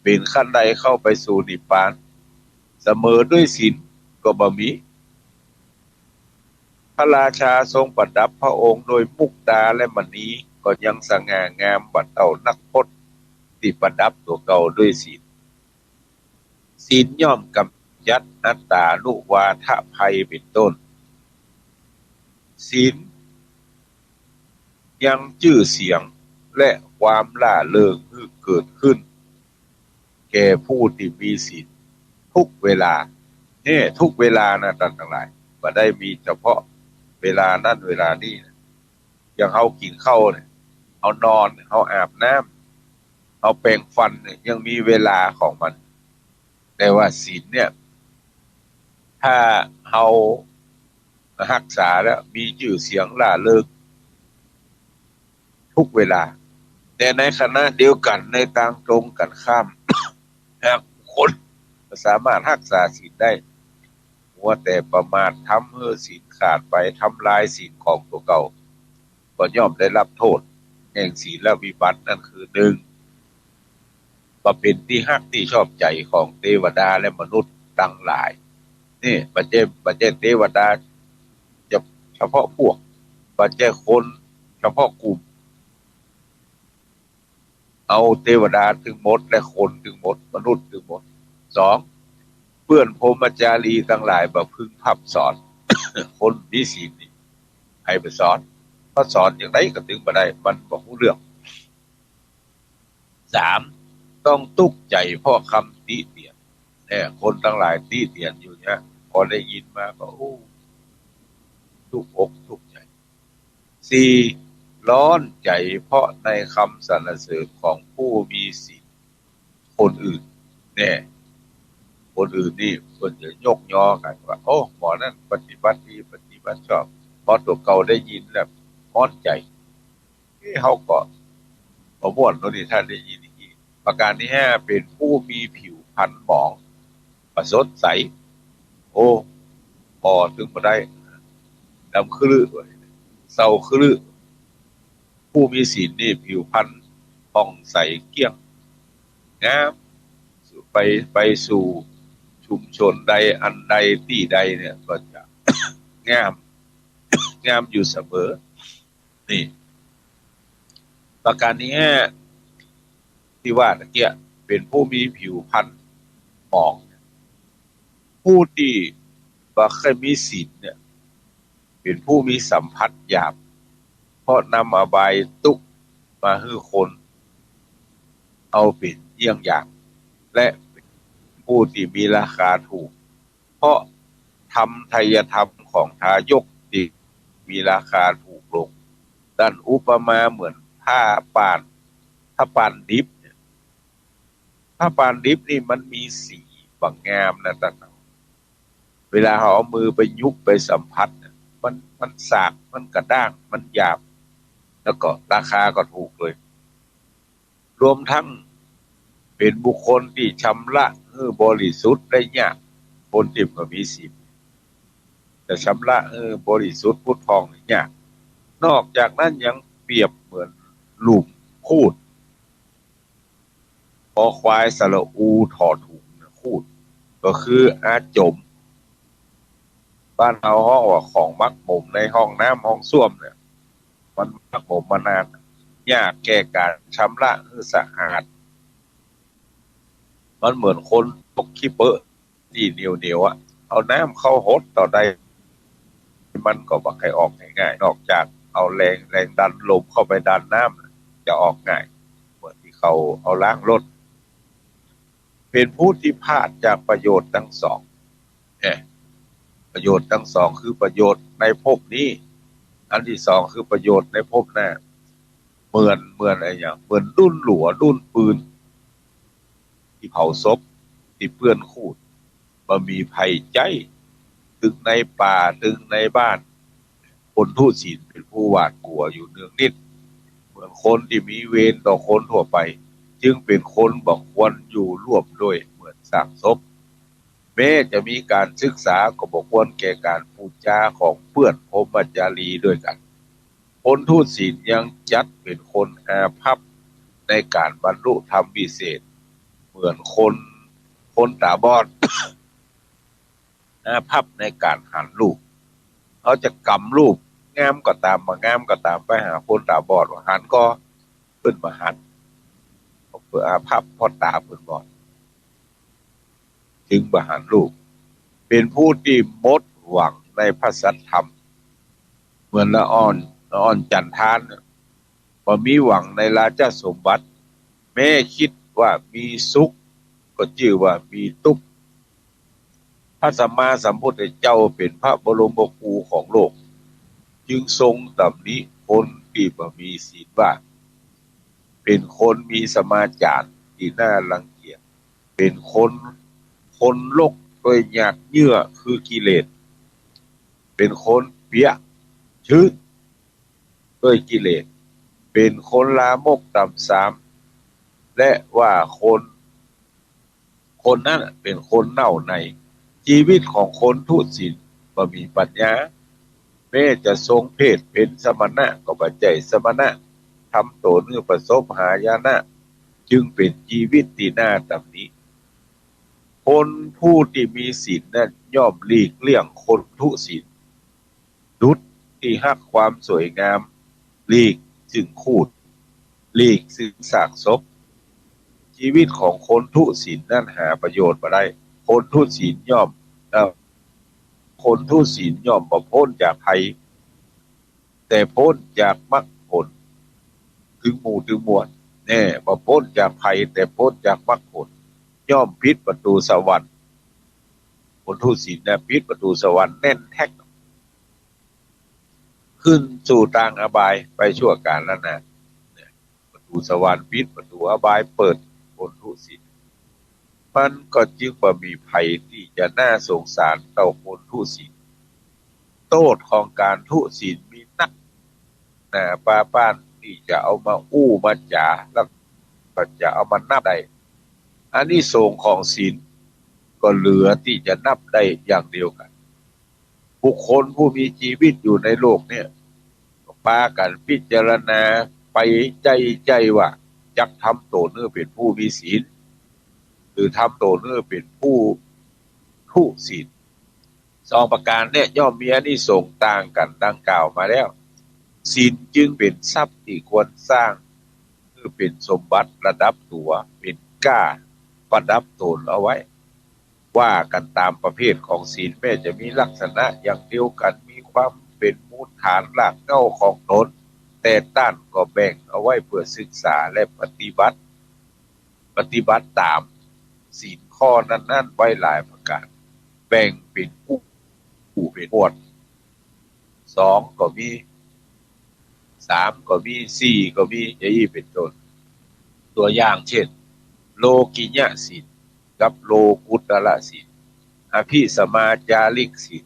เป๋นขั้นไดเข้าไปสู่นิพพาน เสมอด้วยศีลก็บ่มี พระราชาทรงประดับพระองค์โดยมุกตาและมณี ก็ยังสง่างามบ่เต้านักพจน์ตี้ประดับตั๋วเก่าด้วยศีล ศีลย่อมกำจัดอัตตานุวาทภัยเป๋นต้น ศีลยังจื้อเสียงและความร่าเริงหื้อเกิดขึ้น แก่ผู้ตี้มีศีลทุกเวลา เนี่ย ทุกเวลานะต้านตังหลาย บ่ได้มีเฉพาะเวลานั้นเวลานี้นะ อย่างเฮากิ๋นข้าวเนี่ย เฮานอนเนี่ย เฮาอาบน้ำ เฮาแปรงฟันเนี่ย ยังมีเวลาของมัน แต่ว่าศีลเนี่ย ถ้าเฮาฮักษาแล้วมีจื้อเสียงร่าเริงทุกเวลา แต่ในขณะเดียวกั๋น ในตางตรงกั๋นข้าม หากคนสามารถฮักษาศีลได้ มัวแต่ประมาททำหื้อศีลขาดไป ทำลายศีลของตั๋วเก่า ก็ย่อมได้รับโต้ษแห่งศีลวิบัติ นั้นคือ นึ่ง บ่เป๋นตี้ฮักตี้ชอบใจ๋ของเตวดาและมนุษย์ตังหลาย นี่ บ่ใจ้ บ่ใจ้เตวดาเฉพาะพวก บ่ใจ้คนเฉพาะกลุ่ม เอาเตวดาตึงหมดและคนตึงหมด มนุษย์ตึงหมด สอง เปื้อนพรหมจารีตังหลายบ่พึงพร่ำสอน คนมีศีลนี่ ใผไปสอน เพราะสอนอย่างใดก็ตึงบ่ได้ มันบ่ฮู้เรื่อง สาม ต้องตุ๊กข์ใจ๋เพราะกำติเตียน เนี่ย คนตังหลายติเตียนอยู่เนี่ย พอได้ยินมาก็ โอ้ ตุ๊กอกตุ๊กใจ๋ สี่ ร้อนใจ๋เพราะในกำสรรเสริญของผู้มีศีลคนอื่น เนี่ย คนอื่นนี่เปิ้นจะยกยอกั๋นว่า โอ้ หมอนั้นปฏิบัติดี ปฏิบัติชอบ พอตั๋วเก่าได้ยินแล้วฮ้อนใจ๋ เอ๊ะ เฮาก็บ่ม่วนโน่นนี่ ถ้าได้ยินอย่างนี้ ประการตี้ห้า เป๋นผู้มีผิวพรรณหมอง บ่สดใส โอ้ ผ่อตึงบ่ได้ ดำครึ เศร้าครึ ผู้มีศีลนี่ผิวพรรณผ่องใสเกลี้ยง งาม ไป ไปสู่ชุมชนใดอันใดตี้ใดเนี่ย ก็จะ งาม งามอยู่เสมอ นี่ ประการตี้ห้า ตี้ว่าตะเกียะ เป๋นผู้มีผิวพรรณหมอง ผู้ตี้บ่ใค่มีศีลเนี่ย เป๋นผู้มีสัมผัสหยาบ เพราะนำอบายตุ๊กข์มาหื้อคนเอาเป๋นเยี่ยงอย่าง และเป๋นผู้ตี้มีราคาถูก เพราะทำไทยธรรมของทายกตี้มีราคาถูกลง ดังอุปมาเหมือนผ้าป่าน ผ้าป่านดิบเนี่ย ผ้าป่านดิบนี่มันมีสีบ่งามนะต้าน เวลาเฮาเอามือไปยุบไปสัมผัสเนี่ย มัน มันสาก มันกระด้าง มันหยาบ แล้วก็ราคาก็ถูกเลย รวมทั้งเป๋นบุคคลตี้ชำระหื้อบริสุทธิ์ได้ยาก คนตี้บ่มีศีล จะชำระหื้อบริสุทธิ์ผุดผ่องนี่ยาก นอกจากนั้นยังเปรียบเหมือนหลุมขูด คอควายสระอู ถอถุงเนี่ย ขูด ก็คืออาจ๋ม บ้านเฮาฮ้องว่าของหมักหมมในห้องน้ำห้องส้วมเนี่ย ไป มันหมกหมมมานาน ยากแก่ก๋านชำระหื้อสะอาด มันเหมือนคนตกขี้เปอะตี้เหนียวๆ อะ เอาน้ำเข้าหดเต้าใด มันก็บ่ใค่ออกง่ายๆ นอกจากเอาแรง แรงดันลมเข้าไปดันน้ำ จะออกง่าย เหมือนตี้เขาเอาล้างรถ เป๋นผู้ตี้พลาดจากประโยชน์ตังสอง เนี่ย ประโยชน์ตังสองคือประโยชน์ในภพนี้ อันตี้สองคือประโยชน์ในภพหน้า เหมือน เหมือนอะหยัง เหมือนดุ้นหลัว ดุ้นปืน ตี้เผาศพ ตี้เปื้อนครูด บ่มีใผใจ๊ ตึงในป่า ตึงในบ้าน คนทุศีลเป๋นผู้หวาดกลัวอยู่เนืองนิด เหมือนคนตี้มีเวรต่อคนทั่วไป จึงเป๋นคนบ่ควรอยู่ร่วมด้วยเหมือนซากศพ แม้จะมีก๋านศึกษาก็บ่ควรแก่ก๋านพูดจ๋าของเปื้อนพรหมจารีด้วยกั๋น คนทุศีลยังจัดเป๋นคนอาภัพในก๋านบรรลุธรรมวิเศษ เหมือนคน คนต๋าบอด อาภัพในก๋านหันรูป เขาจะกำรูป งามก็ต๋าม บ่งามก็ต๋าม ไปหาคนต๋าบอดว่าหันก่อ เปิ้นบ่หัน เปิ้นอาภัพเพราะต๋าเปิ้นบอด จึงบ่หันรูป เป๋นผู้ตี้หมดหวังในพระสัทธรรม เหมือนละอ่อน ละอ่อนจันทาน บ่มีหวังในราชสมบัติ แม้กึ๊ดว่ามีสุข ก็จื้อว่ามีตุ๊กข์ พระสัมมาสัมพุทธเจ้าเป๋นพระบรมครูของโลก จึงทรงตำหนิคนตี้บ่มีศีลว่า เป๋นคนมีสมาจารตี้น่ารังเกียจ เป๋นคน คนรกด้วยหยากเยื่อคือกิเลส เป๋นคนเปียะชื้นด้วยกิเลส เป๋นคนลามกต่ำซาม และว่าคน คนนั้นเป๋นคนเน่าใน จีวิตของคนทุศีลบ่มีปัญญา แม้จะทรงเพศเป๋นสมณะก็บ่ใจ้สมณะ ทำตั๋วหื้อประสบหายนะ จึงเป๋นจีวิตตี้น่าตำหนิ คนผู้ตี้มีศีลนั้นย่อมหลีกเลี่ยงคนทุศีล ดุจตี้ฮักความสวยงาม หลีกซึ่งครูด หลีกซึ่งซากศพ จีวิตของคนทุศีลนั้นหาประโยชน์บ่ได้ คนทุศีลย่อม เอ่อ คนทุศีลย่อมบ่ป๊นจากภัย แต่ป๊นจากมรรคผล ตึงหมู่ตึงมวล แน่ บ่ป๊นจากภัย แต่ป๊นจากมรรคผล ย่อมปิดประตู๋สวรรค์ คนทุศีลเนี่ยปิดประตู๋สวรรค์แน่นแต๊ก ขึ้นสู่ตางอบายไปชั่วกาลนาน เนี่ย ประตู๋สวรรค์ปิด ประตู๋อบายเปิด คนทุศีล มันก็จึงบ่มีใผตี้จะน่าสงสารเต้าคนทุศีล โต้ษของก๋านทุศีลมีนักหนาปาป้านตี้จะเอามาอู้มาจ๋า แล้วก็จะเอามานับได้ อานิสงส์ของศีลก็เหลือตี้จะนับได้อย่างเดียวกั๋น บุคคลผู้มีจีวิตอยู่ในโลกเนี่ย ก็ปากั๋นพิจารณาไปใจ้ๆ ว่าจักทำตั๋วหื้อเป๋นผู้มีศีล หรือทำตั๋วหื้อเป๋นผู้ทุศีล สองประก๋านเนี่ยย่อมมีอานิสงส์ต่างกั๋นดังกล่าวมาแล้ว ศีลจึงเป๋นทรัพย์ตี้ควรสร้าง หื้อเป๋นสมบัติประดับตั๋ว เป๋นก้าประดับต๋นเอาไว้ ว่ากั๋นต๋ามประเภทของศีล แม้จะมีลักษณะอย่างเดียวกั๋น มีความเป๋นมูลฐานรากเหง้าของต๋น แต่ต้านก็แบ่งเอาไว้เปื้อศึกษาและปฏิบัติ ปฏิบัติต๋ามศีลข้อนั้นๆ ไว้หลายประก๋าน แบ่งเป๋นกลุ่ม กลุ่มเป๋นหมวด สองก็มี สามก็มี สี่ก็มี อย่างอี้เป๋นต้น ตั๋วอย่างเจ้น โลกิยศีล กับโลกุตตรศีล อภิสมาจาริกศีล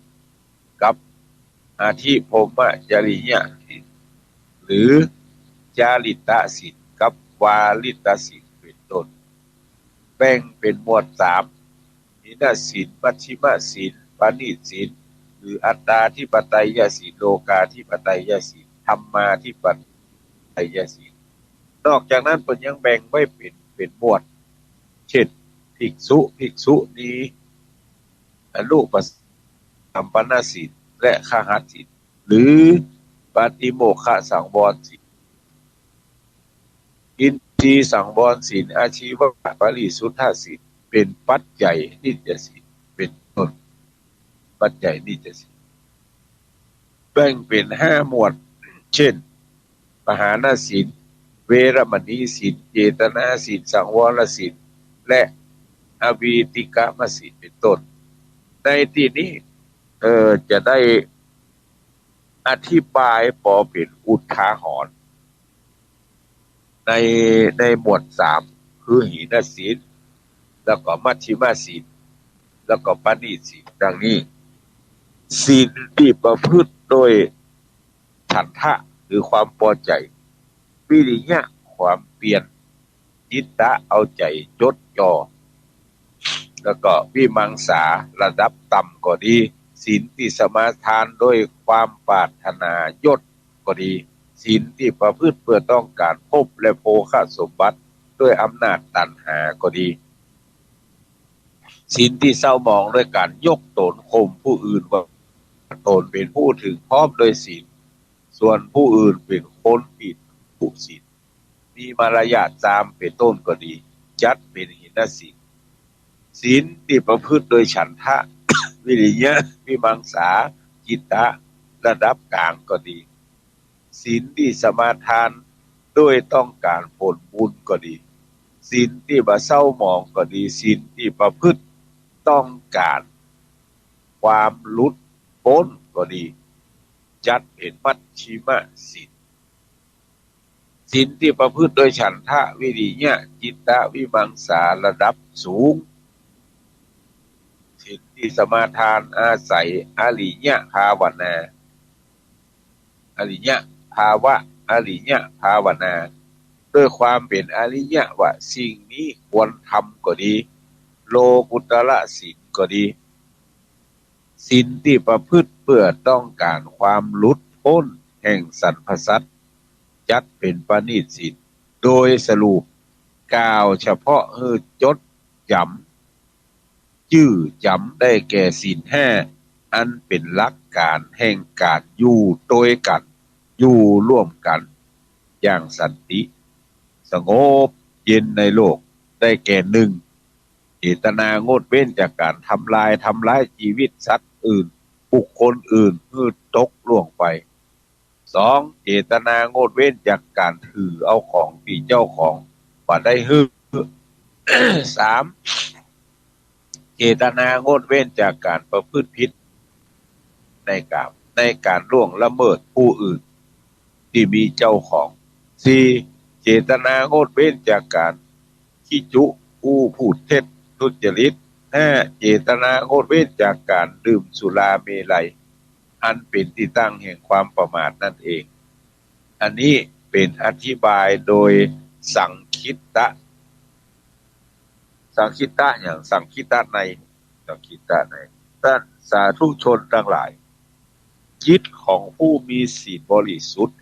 กับอธิพรหมจริยศีล หรือจาริตศีล กับวาริตศีล เป๋นต้น แบ่งเป๋นหมวดสาม หินศีล มัชฌิมศีล ปณีตศีล หรืออัตตาธิปไตยศีล โลกาธิปไตยศีล ธัมมาธิปไตยศีล นอกจากนั้นเปิ้นยังแบ่งไว้เป๋น เป๋นหมวด เจ้น ภิกษุ ภิกษุณี อนุปสัมปนศีล และคฤหัสถ์ศีล หรือ ปาติโมกขสังวรศีล อินทรีย์สังวรศีล อาชีวปริสุทธศีล เป๋นปัจจัยนิจศีล เป๋นต้น ปัจจัยนิจศีล แบ่งเป๋นห้าหมวด เช่น ปหานศีล เวรมณีศีล เจตนาศีล สังวรศีล และอวีติกรรมศีล เป๋นต้น ในตี้นี้ เอ่อ จะได้อธิบายปอเป๋นอุทาหรณ์ ใน ในหมวดสาม คือหีนศีล แล้วก็มัชฌิมศีล แล้วก็ปณีตศีล ดังนี้ ศีลตี้ประพฤติโดยฉันทะ หรือความปอใจ๋ วิริยะ ความเปียร จิตตะ เอาใจ๋จดจ่อ แล้วก็วิมังสา ระดับต่ำก็ดี ศีลตี้สมาทานโดยความปรารถนายศก็ดี ศีลตี้ประพฤติเพื่อต้องก๋านภพและโภคสมบัติด้วยอำนาจตัณหาก็ดี ศีลตี้เศร้าหมองด้วยก๋านยกตนข่มผู้อื่นว่าตนเป๋นผู้ถึงพร้อมโดยศีล ส่วนผู้อื่นเป๋นคนผิดผู้ศีล มีมารยาทซาม เป๋นต้นก็ดี จัดเป๋นหีนศีล ศีลตี้ประพฤติโดยฉันทะ วิริยะ วิมังสา จิตตะ ระดับก๋างก็ดี ศีลตี้สมาทานโดยต้องก๋านผลบุญก็ดี ศีลตี้บ่เศร้าหมองก็ดี ศีลตี้ประพฤติต้องก๋านความหลุดป๊นก็ดี จัดเป๋นมัชฌิมศีล ศีลตี้ประพฤติโดยฉันทะ วิริยะ จิตตะ วิมังสา ระดับสูง ศีลตี้สมาทานอาศัยอริยภาวนา อริยภาวะ อริยภาวนา ด้วยความเป๋นอริยะว่าสิ่งนี้ควรทำก็ดี โลกุตตรศีลก็ดี ศีลตี้ประพฤติเพื่อต้องก๋านความหลุดป๊นแห่งสรรพสัตว์ จัดเป๋นปณีตศีล โดยสรุปกล่าวเฉพาะหื้อจดจ๋ำ จื้อจ๋ำได้แก่ศีลห้า อันเป๋นหลักก๋านแห่งก๋านอยู่ตวยกั๋น อยู่ร่วมกั๋นอย่างสันติ สงบเย็นในโลก ได้แก่ นึ่ง เจตนางดเว้นจากก๋านทำลาย ทำร้ายจีวิตสัตว์อื่น บุคคลอื่น หื้อตกล่วงไป สอง เจตนางดเว้นจากก๋านถือเอาของตี้เจ้าของบ่ได้หื้อ สาม เจตนางดเว้นจากก๋านประพฤติผิดในกาม ในก๋านล่วงละเมิดผู้อื่นตี้มีเจ้าของ สี่ เจตนางดเว้นจากก๋านขี้จุ อู้พูดเท็จ ทุจริต ห้า เจตนางดเว้นจากก๋านดื่มสุราเมรัย อันเป๋นตี้ตั้งแห่งความประมาทนั่นเอง อันนี้เป๋นอธิบายโดยสังคิตตะ สังคิตตะหยัง สังคิตตะนัย สังคิตตะนัย ต้านสาธุชนตังหลาย จิตของผู้มีศีลบริสุทธิ์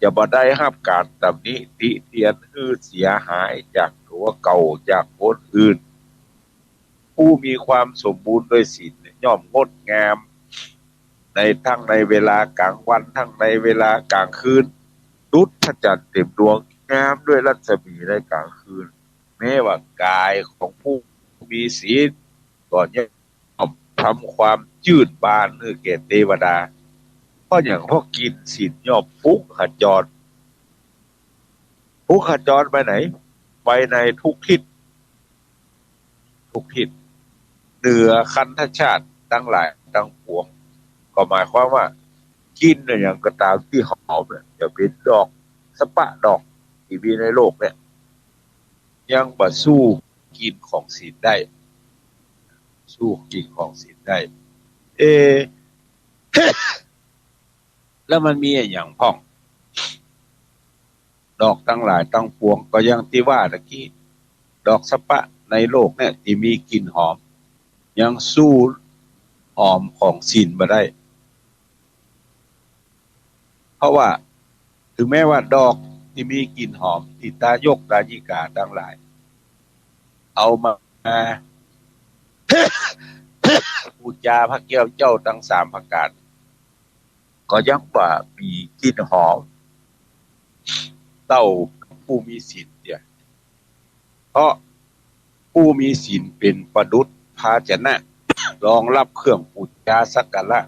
จะบ่ได้ฮับก๋านตำหนิติเตียนหื้อเสียหายจากตั๋วเก่า จากคนอื่น ผู้มีความสมบูรณ์ด้วยศีลย่อมงดงาม ใน ทั้งในเวลาก๋างวัน ทั้งในเวลาก๋างคืน ดุจพระจันทร์เต็มดวง งามด้วยรัศมีในก๋างคืน แม้ว่ากายของผู้มีศีลก็ย่อมทำความจื้นบานหื้อแก่เตวดา เพราะหยัง เพราะกิ๋นศีลย่อมฟุ้งขจร ฟุ้งขจรไปไหน ไปในทุกทิศ ทุกทิศ เหนือคันธชาติตังหลายตังปวง ก็หมายความว่า กิ๋นอะหยังก็ต๋ามตี้หอมเนี่ย จะเป๋นดอกสะปะดอกตี้มีในโลกเนี่ย ยังบ่สู้กิ๋นของศีลได้ สู้กิ๋นของศีลได้ เอ แล้วมันมีอะหยังพ่อง ดอกตังหลายตังปวง ก็อย่างตี้ว่าตะกี้ ดอกสะปะในโลกเนี่ยตี้มีกิ๋นหอม ยังสู้หอมของศีลบ่ได้ เพราะว่า ถึงแม้ว่าดอกตี้มีกิ๋นหอมตี้ตายกตายิกาตังหลาย เอามา ปู๋จาพระแก้วเจ้าตังสามประก๋าน ก็ยังบ่มีกลิ่นหอมเต้าผู้มีศีลเตีย เพราะผู้มีศีลเป๋นประดุจภาชนะรองรับเครื่องปู๋จาสักการะ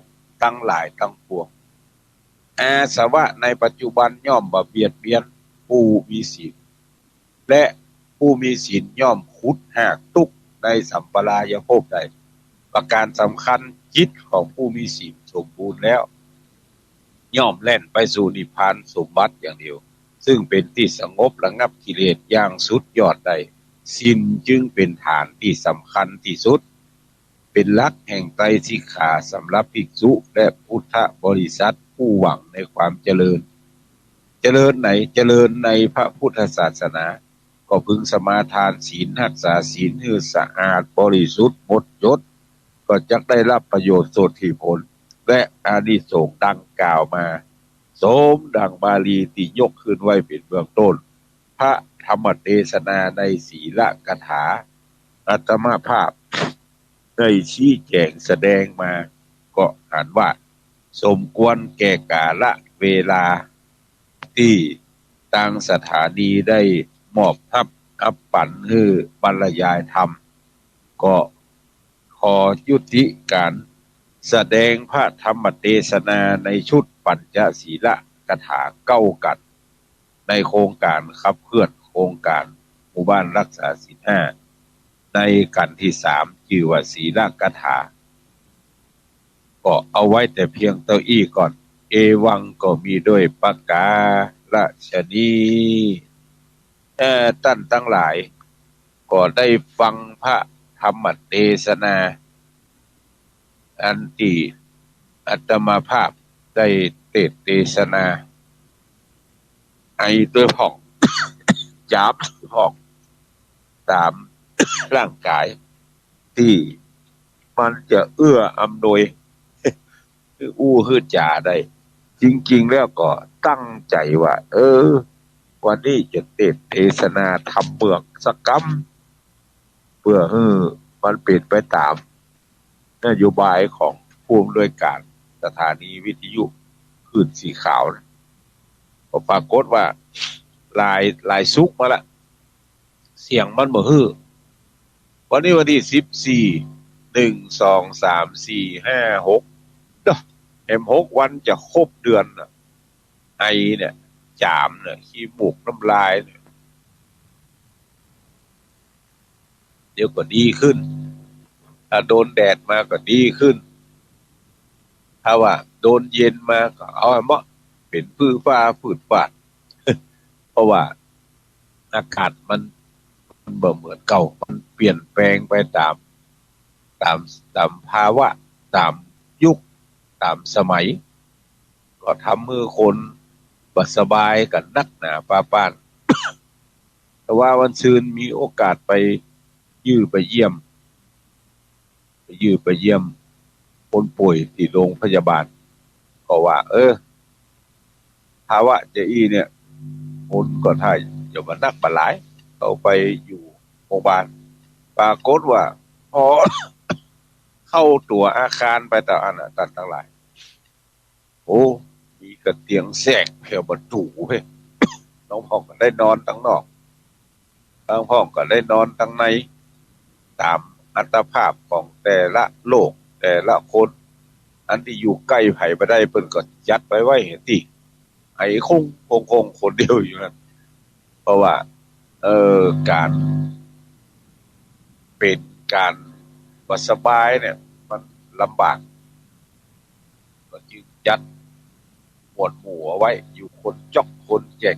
ตังหลายตังปวง อาสวะในปัจจุบันย่อมบ่เบียดเบียนผู้มีศีล และผู้มีศีลย่อมขุดฮากตุ๊กข์ในสัมปรายภพได้ ประการสำคัญ จิตของผู้มีศีลสมบูรณ์แล้ว ย่อมแล่นไปสู่นิพพานสมบัติอย่างเดียว ซึ่งเป๋นตี้สงบระงับกิเลสอย่างสุดยอดได้ ศีลจึงเป๋นฐานตี้สำคัญตี้สุด เป๋นหลักแห่งไตรสิกขาสำหรับภิกษุและพุทธบริษัทผู้หวังในความเจริญ เจริญไหน เจริญในพระพุทธศาสนา ก็พึงสมาทานศีล ฮักษาศีลหื้อสะอาดบริสุทธิ์หมดจด ก็จักได้รับประโยชน์โสตถีผล และอานิสงส์ดังกล่าวมา สมดังบาลีตี้ยกขึ้นไว้เป๋นเบื้องต้น พระธรรมเตสนาในสีลกถา อาตมาภาพได้ชี้แจ๋งแสดงมา ก็หันว่าสมควรแก่กาละเวลา ตี้ตางสถานีได้มอบฮับอัปปั๋นหื้อบรรยายธรรม ก็ขอยุติก๋านแสดงพระธรรมเตสนาในชุดปัญจสีลกถาเก้ากัณฑ์ ในโครงก๋านขับเคลื่อนโครงก๋านหมู่บ้านรักษาศีลห้า ในกัณฑ์ตี้สาม จื้อว่าสีลกถา ก็เอาไว้แต่เพียงเต้าอี้ก่อน เอวังก็มีด้วยประก๋าระชะนี้ เอ่อ ต้านตังหลายก็ได้ฟังพระธรรมเตสนา อันตี้อาตมาภาพได้เตสน์เตสนา ไอตวยพ่อง จ๋ามตวยพ่อง ต๋ามร่างก๋าย ตี้มันจะเอื้ออำนวย หื้ออู้หื้อจ๋าได้ จริงๆ แล้วก็ตั้งใจ๋ว่า เออ วันนี้จะเตสน์เตสนาธรรมเมืองสักกำ เปื้อหื้อมันเป๋นไปต๋ามนโยบายของผู้อำนวยก๋านสถานีวิทยุคลื่นสีขาวนะ ก็ปรากฏว่าหลาย หลายสุกร์มาละ เสียงมันบ่หื้อ วันนี้วันตี้สิบสี่ หนึ่ง สอง สาม สี่ ห้า หก เด้อ แหมหกวันจะครบเดือนน่ะ ไอเนี่ย จ๋ามเนี่ย ขี้มูกน้ำลายเนี่ย เดี๋ยวก็ดีขึ้น ถ้าโดนแดดมาก็ดีขึ้น ถ้าว่าโดนเย็นมาก็เอาให้เหมาะ เป๋นพื้ฟ้าฟืดฟาด เพราะว่าอากาศมัน มันบ่เหมือนเก่า มันเปลี่ยนแปลงไปต๋าม ต๋าม ต๋ามภาวะ ต๋ามยุค ต๋ามสมัย ก็ทำหื้อคนบ่สบายกั๋นนักหนาปาป้าน แต่ว่าวันซืนมีโอกาสไปเยี่ยม ไปเยี่ยม ไปเยี่ยม ไปเยี่ยมคนป่วยตี้โรงพยาบาล ก็ว่า เออ ภาวะจะอี้เนี่ย คนก็ถ้าจะบ่นักบ่หลาย เข้าไปอยู่โรงพยาบาล ปรากฏว่า พอเข้าตั๋วอาคารไปต๋ามอันน่ะ ต้านตังหลาย โอ้ มีกระเตียงแสกแผวประตู๋เฮ้ย ลางพ่องก็ได้นอนตังนอก ลางพ่องก็ได้นอนตังใน ต๋ามอัตภาพของแต่ละโรค แต่ละคน อันตี้อยู่ใก้ใผบ่ได้ เปิ้นก็จัดไปไว้หั้นตี้ ไอคงคงคงคนเดียวอยู่หั้น เพราะว่า เอ่อ ก๋านเป๋นก๋านบ่สบายเนี่ย มันลำบาก ก็จึงจัดหมวดหมู่เอาไว้ อยู่คนจ๊อกคนแจ๊ก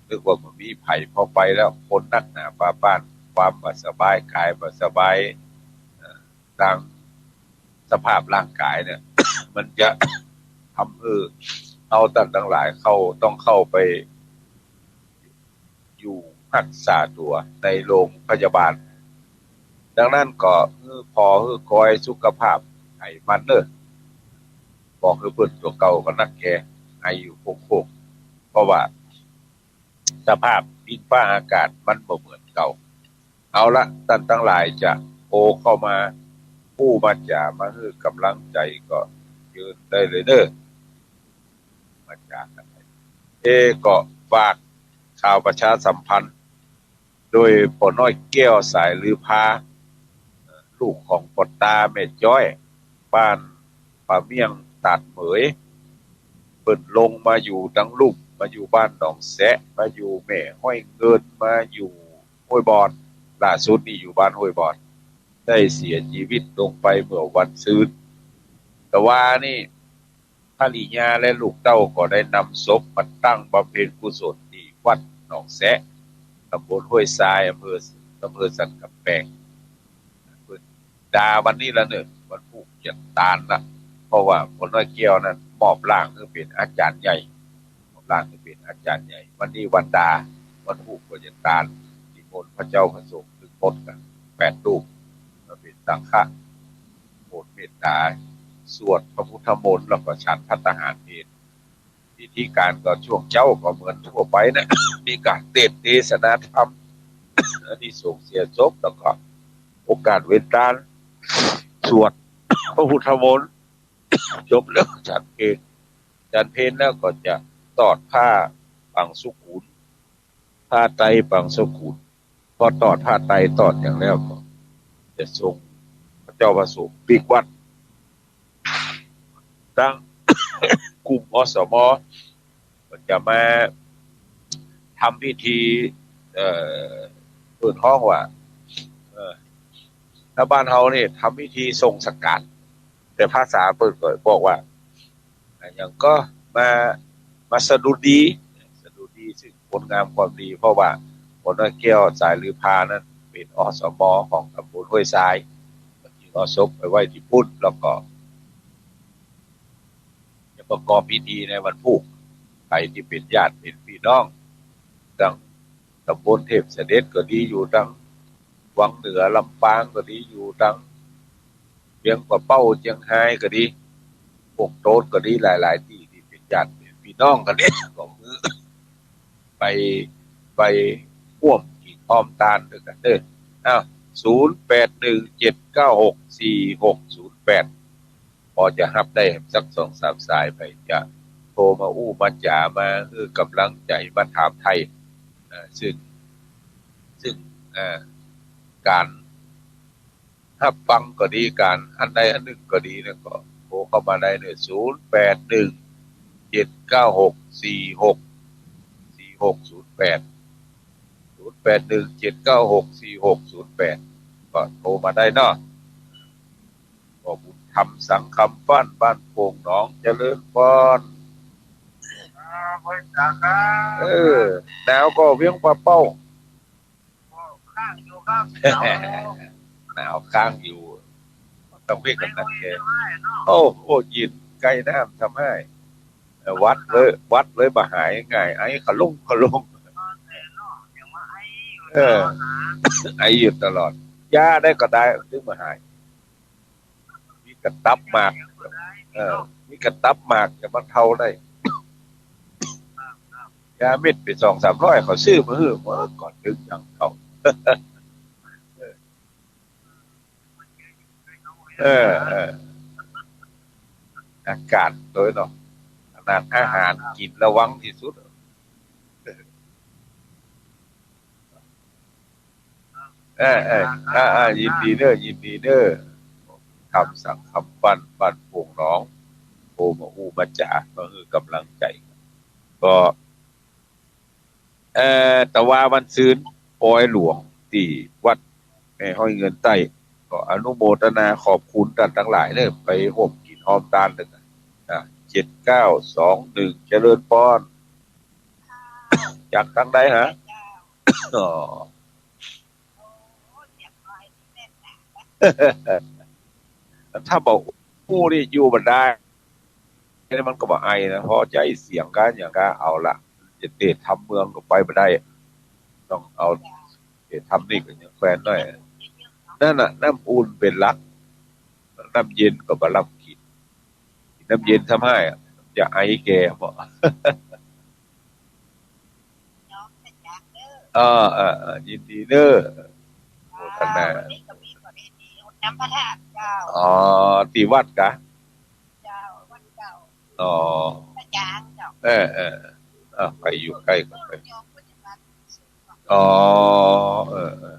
นึกว่าบ่มีใผ พอไปแล้วคนนักหนาปาป้าน ความบ่สบายก๋าย บ่สบาย เอ่อ ตางสภาพร่างก๋ายเนี่ย มันจะทำหื้อเฮาต้านตังหลายเข้า ต้องเข้าไป อยู่ฮักษาตั๋วในโรงพยาบาล ดังนั้นก็หื้อผ่อหื้อคอยสุขภาพหื้อมั่นเน่อ บอกหื้อเปิ้นตั๋วเก่าก็นักแก ไออยู่โคกๆ เพราะว่าสภาพดินฟ้าอากาศมันบ่เหมือนเก่า เอาละ ต้านตังหลายจะโทรเข้ามา อู้มาจ๋ามาหื้อก๋ำลังใจ๋ก็ โย ได้เลยเด้อ มาจากกัน เอ ก็ฝากข่าวประชาสัมพันธ์ โดยป้อน้อยแก้วสายลือพา ลูกของป้อตาแม่จ้อย บ้านป่าเมี่ยงตาดเหมย เปิ้นลงมาอยู่ตังลุ่ม มาอยู่บ้านหนองแซะ มาอยู่แม่ฮ้อยเงิน มาอยู่ห้วยบอด ล่าสุดนี่อยู่บ้านห้วยบอด ได้เสียจีวิตลงไปเมื่อวันซืน แต่ว่านี่ ภริยาและลูกเต้าก็ได้นำศพมาตั้งบำเพ็ญกุศลตี้วัดหนองแซะ ตำบลห้วยทราย อำเภอ อำเภอสันกำแพง ดาวันนี้ละเน่อ วันพูกจะตานละ เพราะว่าป้อน้อยแก้วนั้นมอบร่างหื้อเป๋นอาจ๋ารย์ใหญ่ มอบร่างหื้อเป๋นอาจ๋ารย์ใหญ่ วันนี้วันดา วันพูกก็จะตาน นิมนต์พระเจ้าพระสงฆ์ตึงหมดกั๋นแปดรูป มาเป๋นสังฆะ โปรดเมตตา สวดพระพุทธมนต์ แล้วก็ฉันภัตตาหารเพล พิธีก๋านก็ช่วงเจ๊าก็เหมือนทั่วไปนะ มีก๋านเตสน์เตสนาธรรม อานิสงส์เสียศพ แล้วก็โอกาสเว้นตาน สวดพระพุทธมนต์ จบแล้วฉันเพล ฉันเพลแล้วก็จะตอดผ้าบังสุกุล ผ้าไตรบังสุกุล พอตอดผ้าไตรตอดหยังแล้วก็จะส่งพระเจ้าพระสงฆ์ปิ๊กวัด ตังกลุ่ม อสม ก็จะมาทำพิธี เอ่อ เปิ้นฮ้องว่า เอ่อ ถ้าบ้านเฮานี่ทำพิธีส่งสังฆาน แต่ภาษาเปิ้นก็บอกว่า อะหยังก็มา มาสดุดี สดุดีซึ่งคุณงามความดี เพราะว่าป้อน้อยแก้วสายลือพานั้นเป๋น อสม ของตำบลห้วยทราย จึงเอาศพไปไว้ตี้ปุ้น แล้วก็จะประกอบพิธีในวันพูก ใผตี้เป๋นญาติเป๋นปี้น้อง ตังตำบลเทพเสด็จก็ดี อยู่ตังวังเหนือลำปางก็ดี อยู่ตังเวียงป่าเป้าเจียงฮายก็ดี ปงโต๊ดก็ดี หลายๆ ตี้ตี้เป๋นญาติเป๋นปี้น้องกั๋นนี่ ก็คือ ไป ไปฮ่วมกิ๋นฮ่วมตานตวยกั๋นเน่อ อ้าว ศูนย์แปดหนึ่งเจ็ดเก้าหกสี่หกศูนย์แปด ปอจะฮับได้สักสองสามสาย ใผจะโทรมาอู้มาจ๋า มาหื้อก๋ำลังใจ๋ มาถามไถ่ เอ่อ ซึ่ง ซึ่ง เอ่อ ก๋าน ฮับฟังก็ดี ก๋านอันใดอันนึ่งก็ดีเนี่ย ก็โทรเข้ามาได้เน่อ ศูนย์แปดหนึ่งเจ็ดเก้าหกสี่หกสี่หกศูนย์แปด ศูนย์แปดหนึ่งเจ็ดเก้าหกสี่หกศูนย์แปด ก็โทรมาได้เนาะ ก็บุญธรรมสังคำปั้น บ้านโป่งหนองเจริญปอน ครับ เออ หนาวก่อเวียงป่าเป้า ก็ค้างอยู่ครับ หนาวค้างอยู่ ต้องเรียกกันหนักแก โอ้โห ยินใก้น้ำทำไห้ เอ่อ หวัดเลย หวัดเลยบ่หายง่าย ไอขะลุงขะลุง เออ ไออยู่ตลอด ยาได้ก็ได้ ถึงบ่หาย มีกระตับหมาก เออ มีกระตับหมากจะบรรเทาได้ ยาเม็ดไปสองสามร้อย เขาซื้อมาหื้อ เมื่อก่อนถึงยังเขา เออ เออ อากาศโตยเนาะ ขนาดอาหารกิ๋นระวังตี้สุด เออ เออ อ่า อ่า ยินดีเน่อ ยินดีเน่อ ธรรมสังคำปั้น บ้านโป่งหนอง โทรมาอู้มาจ๋า มาหื้อก๋ำลังใจ๋ ก็ เอ่อ แต่ว่าวันซืน ปอยหลวง ตี้วัดแม่ฮ้อยเงินใต้ ก็อนุโมทนาขอบคุณต้านตังหลายเน่อ ไปฮ่วมกิ๋นฮ่วมตานตวยกั๋น อ่ะ เจ็ดเก้าสองหนึ่ง เจริญปอน จากตังใดฮะ อ๋อ ถ้าบ่ฮู้นี่อยู่บ่ได้ นี่มันก็บ่ไอนะ พอใจ๊เสียงกั๋นหยังกั๋น เอาละ จะเตะทำเมืองก็ไปบ่ได้ ต้องเอาเตะทำนี่ก็ยังแควนหน้อย นั่นน่ะ น้ำอุ่นเป๋นหลัก น้ำเย็นก็บ่ล้ำกิ๋น น้ำเย็นทำไห้อะ จะไอแก่บ่ เออ เออ เออ ยินดีเน่อ โมทนา วันนี้ก็มีประเพณีรดน้ำพระธาตุเจ้า อ๋อ ตี้วัดกะ เจ้า วั อ๋อ อาจ๋ารย์เจ้า เออ เออ เออ ไปอยู่ใก้ก็ไป โยมก็จะมา อ๋อ เออ เออ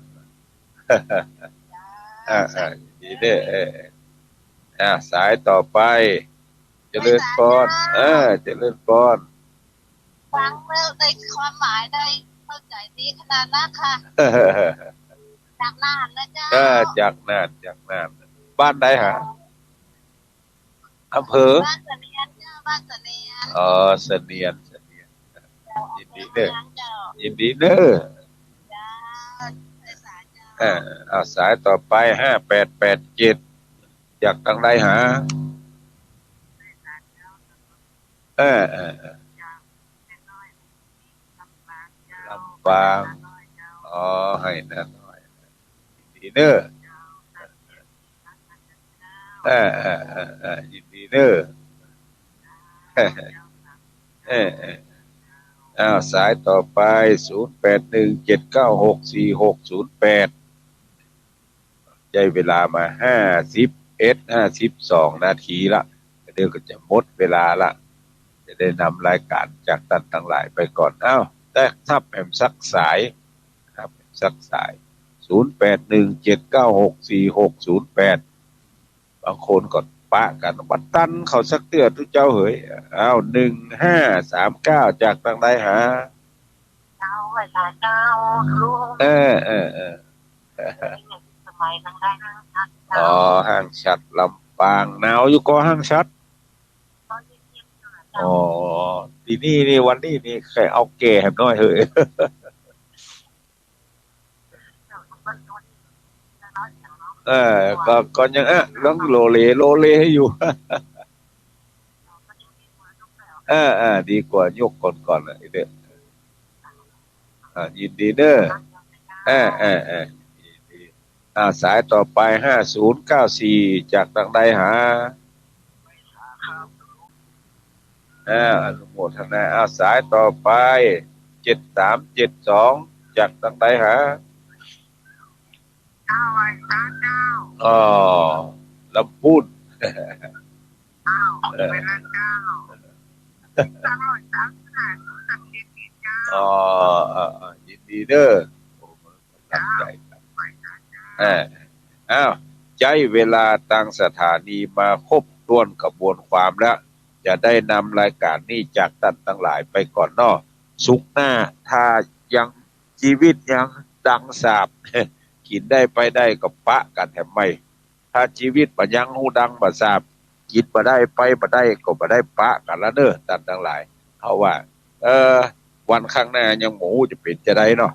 อ่า อ่า ดีเด้อ เออ เออ อ่า สายต่อไป เจริญพร เออ เจริญพร ฟังแล้วได้ความหมาย ได้เข้าใจ๋ดีขนาดนั้นค่ะ จากน่านนะเจ้า เออ จากน่าน จากน่าน บ้านใดฮะ อำเภอ บ้านเสนียนเจ้า บ้านเสนียน อ๋อ เสนียน เสนียน เจ้า ยินดีเด้อ อำเภอเมืองเจ้า ยินดีเด้อ เจ้า สายๆ เจ้า อ่า เอาสายต่อไป ห้าแปดแปดเจ็ด จากตางใดฮะ เออ เออ เออ ลำปาง อ๋อ ไหนาน้อย ยินดีเน้อ เออ เออ เออ เออ ยินดีเน้อ เออ เออ อ้าว สายต่อไป ศูนย์แปดหนึ่งเจ็ดเก้าหกสี่หกศูนย์แปด ใจ๊เวลามาห้าสิบเอ็ด ห้าสิบสองนาทีละ เดี๋ยวก็จะหมดเวลาละ จะได้นำรายการจากต้านตังหลายไปก่อน อ้าว แต่ฮับแหมสักสาย ฮับแหมสักสาย ศูนย์แปดหนึ่งเจ็ดเก้าหกสี่หกศูนย์แปด บางคนก็ปะกั๋น บ่ตันเขาสักเตื้อตุ๊เจ้าเหย อ้าว หนึ่งห้าสามเก้า จากตางใดฮะ เจ้า ไหว้สาเจ้า ลุง เออ เออ เออ สมัยนั้นได้ห้างฉัตร อ๋อ ห้างฉัตรลำปาง หนาวอยู่ก่อห้างฉัตร ก็เย็นๆ อยู่นะเจ้า อ๋อ ตี้นี่นี่ วันนี้นี่ ใค่เอาแก่แหมน้อยเหย เออ ก็ ก็ยัง เออ ยังโลเล โลเลอยู่ เออ เออ ดีกว่ายกก่อนๆ น่ะ ไอ้เด้อ อ่า ยินดีเน้อ เออ เออ เออ ยินดี อ่า สายต่อไป ห้าศูนย์เก้าสี่ จากตางใดฮะ อ่า อนุโมทนา อ่า สายต่อไป เจ็ดสามเจ็ดสอง จากตางใดฮะ เจ้า ไหว้สาเจ้า อ๋อ ลำพูน เจ้า เออ ไหว้สาเจ้า สามร้อยสามสิบห้า เจ้า อ๋อ เออ เออ ยินดีเน้อ โอ้ ตั้งใจ๋ครับ เออ อ้าว ใจ๊เวลาตางสถานีมาครบถ้วนกระบวนความแล้ว จะได้นำรายการนี้จากต้านตังหลายไปก่อนเนาะ ศุกร์หน้า ถ้ายัง จีวิตยังดังสาบ กิ๋นได้ไปได้ก็ปะกั๋นแหมใหม่ ถ้าจีวิตบ่ยังฮู้ดังบ่สาบ กิ๋นบ่ได้ไปบ่ได้ก็บ่ได้ปะกั๋นละเน้อ ต้านตังหลาย เพราะว่า เออ วันข้างหน้ายังบ่ฮู้จะเป๋นจาใดเนาะ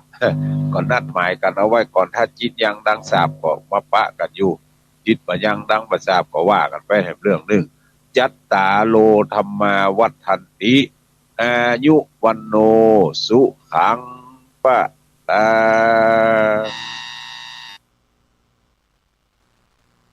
ก็นัดหมายกั๋นเอาไว้ก่อน ถ้าจิตยังดังสาบก็มาปะกั๋นอยู่ จิตบ่ยังดังบ่สาบก็ว่ากั๋นไปแหมเรื่องนึ่ง จัตตาโร ธัมมา วัฑฒันติ อายุ วัณโณ สุขัง พะลัง